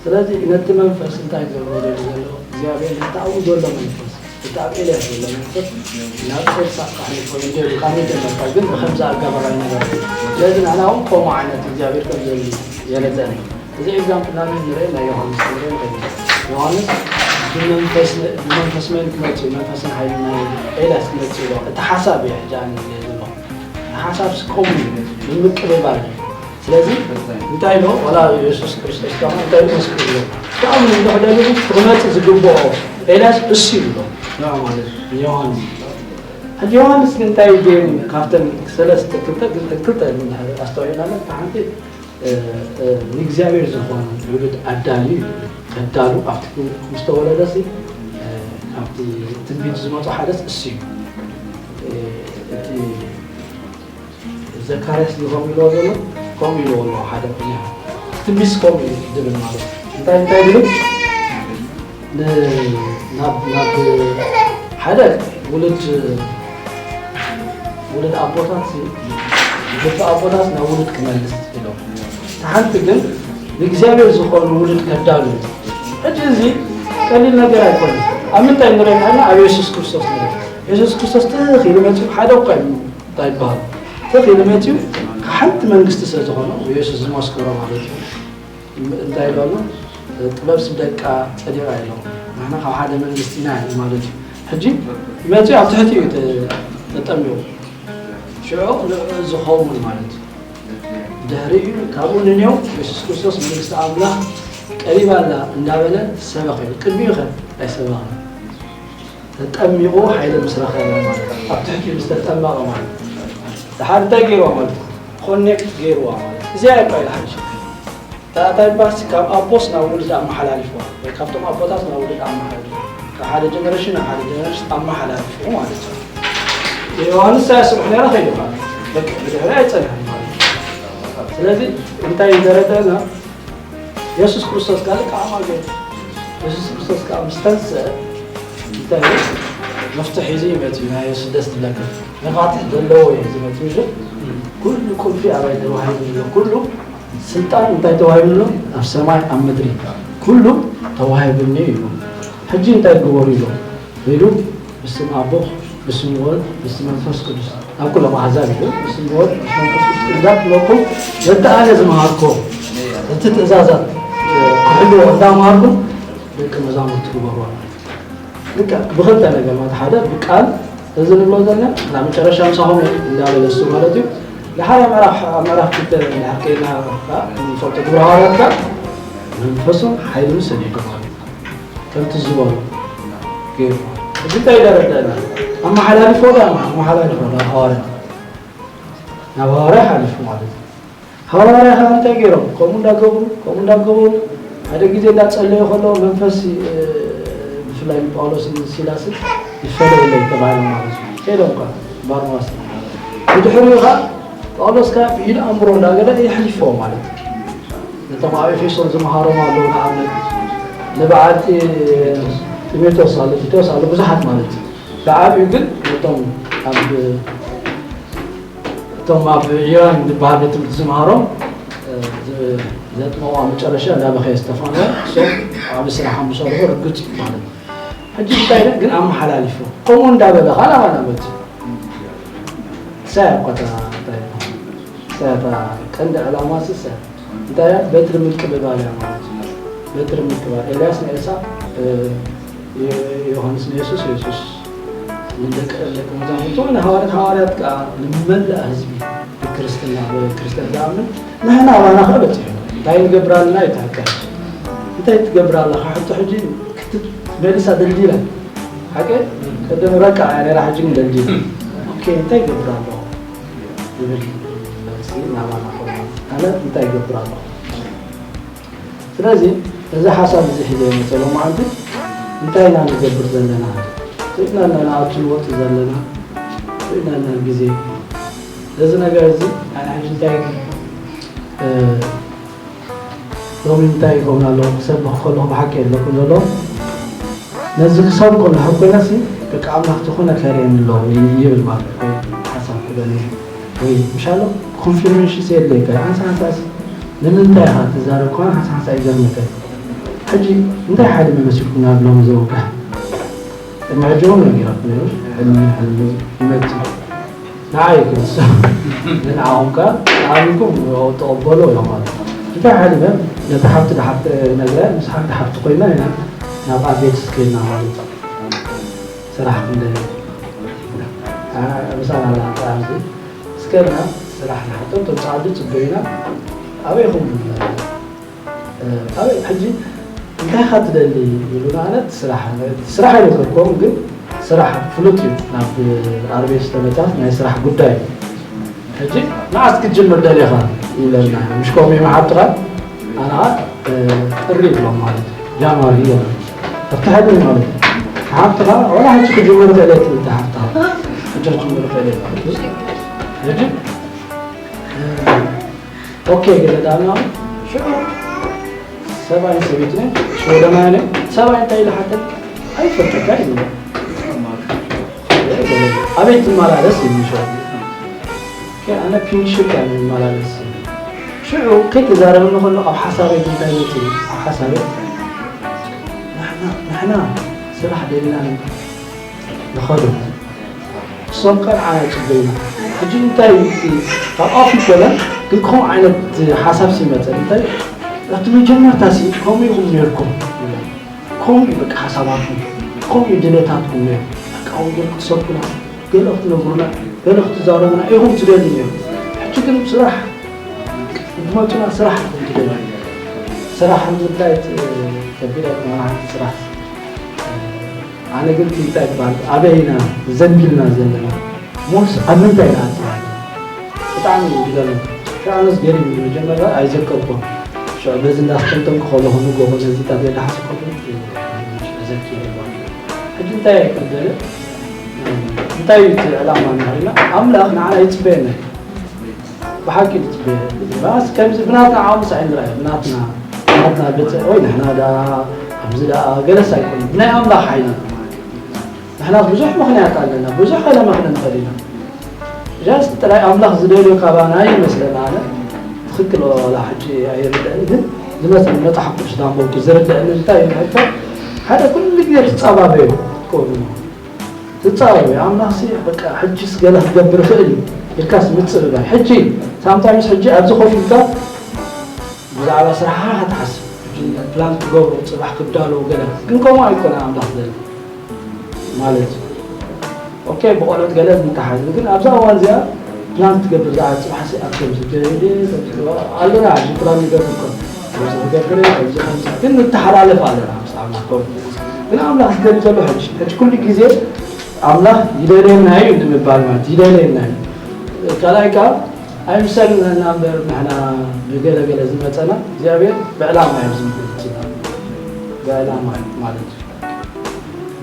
ስለዚ ነቲ መንፈስ እንታይ ዝገብሮ ዘሎ ዘሎ እግዚኣብሔር ነቲ ኣብኡ ዘሎ መንፈስ እቲ ኣብ ኤልያስ ዘሎ መንፈስ ናብ ኤልሳዕ ካሕልፎ እንዲሉ ካብ መጀመርታ ግን ብከምዚ ኣገባብ ኣይነበረ ስለዚ ንሕና እውን ከምኡ ዓይነት እግዚኣብሔር ከም ዘሉ የረዘኒ እዚ ኤግዛምፕል ናበይ ንርኢ ናይ ዮሃንስ ክንርኢ ንኽእል ኢና ዮሃንስ ብመንፈስ ብመንፈስ መን ክመፅእ መንፈስን ሓይልን ናይ ኤልያስ ክመፅእ ኢሎ እቲ ሓሳብ እየ ሕጂ ኣነ ዝብሎ ሓሳብ ስቆም ንምቅብባል እዩ። ስለዚ እንታይ ኢሎ ዋላ የሱስ ክርስቶስ ከዓ እንታይ ኢሎ መስክር ኢሎ ብጣዕሚ ንሕደሉ ክመፅእ ዝግብኦ ኤልያስ እሱ እዩ ኢሎ ንዑ ማለት እዩ ዮሃንስ ሕጂ ዮሃንስ ግን እንታይ ገይሩ ካብተን ሰለስተ ክልተ ክልተ ኣስተውዒልና ሓንቲ ንእግዚኣብሔር ዝኾነ ውሉድ ኣዳልዩ እዩ። ከዳሉ ኣብቲ ምስ ተወለደሲ ኣብቲ ትንቢት ዝመፁ ሓደስ እሱ እዩ። እቲ ዘካርያስ እዩ ከምኡ ኢልዎ ዘሎ ከምኡ ኢልዎ ኣለዎ ሓደ ምክንያት ትንቢትስ ከምኡ እዩ ዝብል ማለት እዩ። እንታይ እንታይ ዝብል ናብ ናብ ሓደ ውሉድ ውሉድ ኣቦታት ሲ ግብሪ ኣቦታት ናብ ውሉድ ክመልስ ኢሎም። እታ ሓንቲ ግን ንእግዚኣብሔር ዝኾኑ ውሉድ ከዳሉ እዩ። ሕጂ እዚ ቀሊል ነገር ኣይኮነን። ኣብ ምንታይ ንሪኦ ኣለና? ኣብ የሱስ ክርስቶስ ንሪኦ። የሱስ ክርስቶስ ትኽ ኢሉ መፂኡ ሓደ እኳ እዩ እንታይ ይበሃል? ትኽ ኢሉ መፂኡ ካብ ሓንቲ መንግስቲ ስለ ዝኾነ የሱስ ዝመስከሮ ማለት እዩ። እንታይ ኢሉ ኣሎ? ጥበብ ስደቃ ጸዲቓ ኢሎም ንሕና ካብ ሓደ መንግስቲ ኢና ማለት እዩ። ሕጂ መጺኡ ኣብ ትሕቲ እዩ ተጠሚቑ ሽዑ ንዕኡ ዝኸውን ማለት እዩ። ድሕሪኡ ካብኡ ንኔው የሱስ ክርስቶስ መንግስቲ ኣምላኽ ቀሪባ ኣላ እንዳበለ ሰበኸ እዩ። ቅድሚኡ ኸ ኣይሰበኸን። ተጠሚቑ ሓይሊ ምስ ረኸበ ማለት እዩ። ኣብ ትሕቲኡ ምስ ተጠመቐ ማለት እዩ። ድሓር እንታይ ገይርዋ ማለት እዩ? ኮኔክት ገይርዋ ማለት እዩ። እዚኣ እያ ቃል ሓንሽ። እታ እንታይ ባሲ ካብ ኣቦስ ናብ ውሉድ ኣመሓላሊፍዋ ወይ ካብቶም ኣቦታት ናብ ውሉድ ኣመሓላሊፍዋ ካብ ሓደ ጀነሬሽን ናብ ሓደ ጀነሬሽን ኣመሓላሊፍዎ ማለት እዩ። ዮሃንስ ሳያ ስርሑ ነይራ ከይዱ ማለት እዩ። በቃ ብድሕሪ ኣይጸንሐን ማለት እዩ። ስለዚ እንታይ እዩ ዘረደና? የሱስ ክርስቶስ ካልእ ከዓ ማገ የሱስ ክርስቶስ ከዓ ምስ ተንስአ እንታይ እዩ? መፍትሕ ሒዙ ይመፅእ እዩ። ናይ የሱስ ደስ ትብለካ መፋትሕ ዘለዎ እዩ ዝመፅእ ምሽ ኩሉ ቁልፊ ኣባይ ተዋሂቡ ኣሎ። ኩሉ ስልጣን እንታይ ተዋሂቡ ኣሎ? ኣብ ሰማይ ኣብ ምድሪ ኩሉ ተዋሂቡኒ እዩ። ሕጂ እንታይ ግበሩ ኢሎ ሄዱ ብስም ኣቦ ብስም ወልድ ብስም መንፈስ ቅዱስ ኣብ ኩሎም ኣሕዛብ እዩ። ብስም ወልድ ብስም መንፈስ ቅዱስ እንዳትለኩም ነቲ ኣነ ዝመሃርኮ እቲ ትእዛዛት ክሕልዎ እንዳመሃርኩም ደቂ መዛሙርቲ ግበርዋ ማለት እዩ። ልክዕ ብኽልተ ነገር ማለት ሓደ ብቃል እዚ ንብሎ ዘለና ናብ መጨረሻ ምሳኹም እየ እንዳበለ እሱ ማለት እዩ። ድሓር ኣብ ምዕራፍ ኣብ ምዕራፍ ክልተ እንድሕር ከይድና ከዓ ንፈልጦ ግብረ ሃዋርያት ከዓ መንፈሱን ሓይሉን ሰዲዱ ማለት እዩ። ከምቲ ዝበሎ ገይሩ እዚ እንታይ ደረደና ኣመሓላልፎ ዳ ኣመሓላልፎ ናብ ሃዋርያ ናብ ሃዋርያ ሓሊፉ ማለት እዩ። ሃዋርያ ከዓ እንታይ ገይሮም ከምኡ እንዳገቡ ከምኡ እንዳገቡ ሓደ ግዜ እንዳፀለዩ ከለዉ መንፈስ ብፍላይ ንጳውሎስን ሲላስን ይፈለየለይ ተባሂሎም ማለት እዩ። ከይዶም ከዓ ባርናባስ ብድሕሪኡ ከዓ ጳውሎስ ከዓ ብኢድ ኣእምሮ እንዳገለ የሕሊፍዎ ማለት እዩ። ነቶም ኣብ ኤፌሶን ዝመሃሮም ኣለዉ ንኣብነት ንበዓልቲ ጢሞቴዎስ ኣሎ፣ ቲቶስ ኣሎ፣ ብዙሓት ማለት እዩ። ብዓብዩ ግን እቶም ኣብ እቶም ኣብ ኢራን ዝበሃል ቤት ትምህርቲ ዝምሃሮም ዘጥመቑ ኣብ መጨረሻ እንዳበኸየ ዝተፋነወ እሶም ዓብ ስራሕ ምሰርሑ ርግፅ እዩ ማለት እዩ። ሕጂ እንታይ ግን ኣመሓላሊፎ ከምኡ እንዳበለ ካልኣ ናበት ሳያ እኳ እንታይ ሳያታ ቀንዲ ዕላማ ስሰ እንታይ እያ? በትሪ ምቅብባል እያ ማለት እዩ። በትሪ ምቅባል ኤልያስ ንኤልሳ ዮሃንስ ንየሱስ የሱስ ንደቂ ደቂ መዛሙርቱ ንሃዋርያት ሃዋርያት ከዓ ንመላእ ህዝቢ ብክርስትና ብክርስቲያን ዝኣምን ንሕና ኣባና ከዓ በፂሑ እንታይ ንገብር ኣለና ይተሓቀ እንታይ ትገብር ኣለካ ሕቶ ሕጂ ክትመልሳ ደልዲላ ሓቀ ቀደም ረቃ እያ ነራ ሕጂ ግን ደልዲላ ኦኬ እንታይ ይገብር ኣለኹ ዝብል መልሲ ናባና ኮይኑ ኣነ እንታይ ይገብር ኣለኹ ስለዚ እዚ ሓሳብ እዚ ሒዘ የመፀ ሎማዓንቲ እንታይ ኢና ንገብር ዘለና ክእልና ኣለና ኣብቲ ንወፅ ዘለና ክእልና ኣለና ግዜ እዚ ነገር እዚ ኣነ ሕጂ እንታይ ሎሚ እንታይ ይኸውን ኣለኹ ክሰብኽ ከለኹ ብሓቂ የለኩም ዘሎ ነዚ ክሰብኮ እንድሕር ኮይነሲ ደቂ ኣምላኽ ዝኾነ ከርእየኒ ኣለዎ ይብል ማለት እዩ ሓሳብ ክበኒ ወይ ምሻሎ ኮንፊርሜሽን የድለየካ ሓንሳ ሓንሳስ ንምንታይ ኢኻ ትዛረብ ከሆነ ሓንሳ ሓንሳ ይገርመካ ሕጂ እንታይ ሓደ መመሲልኩም ናብ ሎሚ ዘውግሕ ቅድሚ ሕጂ እውን ነጊራኩም ነይሩ ሕልሚ ሕልሚ ይመጽእ ንዓይ ክልሰ ንዓኹም ከ ኣሚንኩም ተቐበሎ እዮም ማለት እንታይ ሓሊመ ነቲ ሓብቲ ድሓብቲ ነግረ ምስ ሓንቲ ሓብቲ ኮይና ኢና ናብ ኣቤት ስኬልና ማለት ስራሕ ክንደ ምሳና ጣዕዚ ስኬልና ስራሕ ንሓቶም ተምፃዓዱ ፅበዩና ኣበይኹም ኣበይ ሕጂ እንታይ ኢኻ ትደሊ ኢሉ ንኣነት ስራሕ ስራሕ ኣይነገርኮም ግን ስራሕ ፍሉጥ እዩ ናብ ኣርቤስ ተመጣት ናይ ስራሕ ጉዳይ እዩ ሕጂ መዓስ ክትጅምር ደሊኻ ይብለና ምሽ ከምኡ መሓብትኻ ኣና ጥሪ ይብሎም ማለት ጃንዋሪ ይብሎም ኣብቲ ሕድሪ ማለት ሓብትኻ ወላ ሕጂ ክጅምር ክእለት እንተ ሓብትኻ ሕጂ ክጅምር ክእለት ሕጂ ኦኬ ገለ ዳና ሽዑ ሰብኣይ ሰበይትነ ሽወደናይነ ሰብኣይ እንታይ ኢለ ሓተን ኣይፈልጠካ ይብሎ ኣበይ ትመላለስ ይብሉ ኣነ ፒንክሽፕ እያ ዝመላለስ ሽዑ ከይተዛረበኒ ከሎ ኣብ ሓሳበይ ጉዳይ መፅእ ኣብ ሓሳበይ ንሕና ስራሕ ደሊና ንኸዶ እሶም ከ ንዓና ይፅበዩና ሕጂ እንታይ ካብ ኣፍ ይኮነ ግን ከምኡ ዓይነት ሓሳብ ሲመፀ እንታይ ኣብቲ መጀመርታ ሲ ከምኡ ኢኹም ነርኩም ከምኡ እዩ በቃ ሓሳባትኩም ከምኡ እዩ ድሌታትኩም ነይሩ በቃ ወንጌል ክትሰብኩና ገለ ክትነግሩና ገለ ክትዛረቡና ኢኹም ትደልዩ ነይሩ ሕጂ ግን ስራሕ እንትመፁና ስራሕ ኢኹም ትደልዩ ስራሕ ምድላይ ከቢድ ኣይኮነ ሓንቲ ስራሕ ኣነ ግን እንታይ ይበሃል ኣበይ ኢና ዘንቢልና ዘለና ሞስ ኣብ ምንታይ ኢና ኣፅና ብጣዕሚ ዝገርም ሽዑ ኣነስ ገሪም መጀመርያ ኣይዘከርኩን ሽዑ በዚ እንዳስተንተንኩ ከለኹ ንጎ ነዚታት የዳሓስኩ ዘኪረ ሕጂ እንታይ ኣይከብደለ እንታይ እዩ እቲ ዕላማ ንሪና ኣምላኽ ንዓና ይፅበየና ብሓቂ ዝፅበየ ባስ ከምዚ ብናትና ዓቕምስ ኣይንርኣዮ ብናትና ናትና ብፅዕ ወይ ንሕና ዳ ከምዚ ዳ ገለስ ኣይኮነ ብናይ ኣምላኽ ሓይሊ ንሕና ብዙሕ ምኽንያት ኣለና ብዙሕ ከለመኽነ ንኽእል ኢና ጃስት ጥራይ ኣምላኽ ዝደልዮ ካባና ይመስለና ኣነ ትኽክል ዋላ ሕጂ ኣይርድእን ግን ዝመስል መፅሓፍ ቅዱስ ዳንበብኩ ዝርድእኒ እንታይ እዩ ንሕቶ ሓደ ኩሉ ግዜ ትፃባበዮ ትከውኑ ትፃባበዮ ኣምላኽሲ በቃ ሕጂስ ገለ ክገብር ይኽእል እዩ ኢልካስ ምፅብባይ ሕጂ ሳምታይምስ ሕጂ ኣብዚ ኮፍ ኢልካ ብዛዕባ ስራሕኻ ክትሓስብ ፕላን ክትገብሮ ፅባሕ ክትዳለዎ ገለ ግን ከምኡ ኣይኮነ ኣምላኽ ዘለ ማለት እዩ ኦኬ ብቆልዑት ገለ ንተሓዝ ግን ኣብዛ እዋን እዚኣ ፕላን ክትገብር ዝዓ ፅባሕ ሲ ኣብ ከምዚ ገይደ ኣለና ሕጂ ፕላን ንገብር እኮ ከምዚ ክገብር ከምዚ ከምዚ ግን ንተሓላለፍ ኣለና ምስ ኣምላኽ ኮ ግን ኣምላኽ ዝደሊ ዘሎ ሕጂ ሕጂ ኩሉ ግዜ ኣምላኽ ይደልየና እዩ ንምባል ማለት ይደልየና እዩ ካልኣይ ከዓ ኣይምሰልና እምበር ንሕና ብገለገለ ዝመፀና እግዚኣብሔር ብዕላማ እዩ ዝምልክትና ብዕላማ ማለት እዩ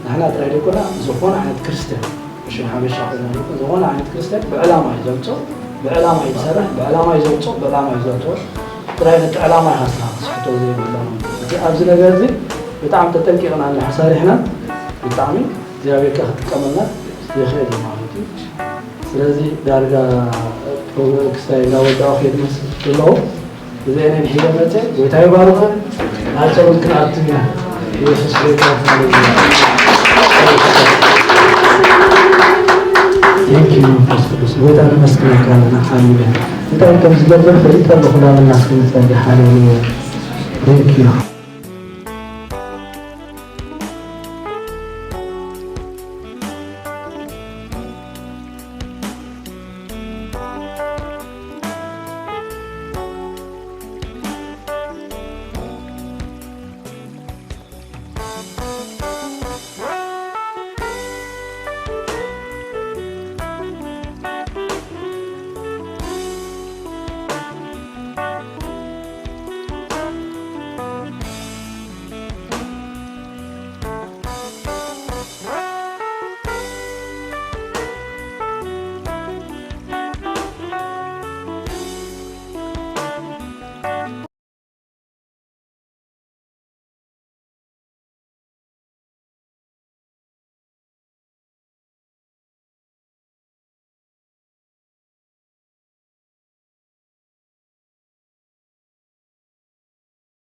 ንሕና ጥራይ ደይኮና ዝኾነ ዓይነት ክርስትያን እሺ ሓበሻ ኮይና ዝኾነ ዓይነት ክርስትያን ብዕላማ እዩ ዘምፅኦ ብዕላማ እዩ ዝሰርሕ ብዕላማ እዩ ዘውፅኦ ብዕላማ እዩ ዘውፅኦ ጥራይ ነቲ ዕላማ ኢኻ ስኻ ክትስሕቶ ዘይብላ እቲ ኣብዚ ነገር እዚ ብጣዕሚ ተጠንቂቕና እንድሕር ሰሪሕና ብጣዕሚ እግዚኣብሔር ከ ክጥቀመልና ይኽእል እዩ ማለት እዩ። ስለዚ ዳርጋ ፕሮግራም ክስታይ እንዳወዳኡ ከይድ መስል ኣለዎ። እዚአንን ሒደ መፀ ጎይታ ይባርኸን። ናቸው ክንኣትም ኢና። ኢየሱስ ጎይታ። Thank you መንፈስ ቅዱስ ጎይታ ነመስግነካ ኣለና። ሃሌሉያ። እንታይ ከም ዝገብር ፈሊጠ ኣለኹ ናበልና እስኪ ንጸሊ። ሃሌሉያ። Thank you።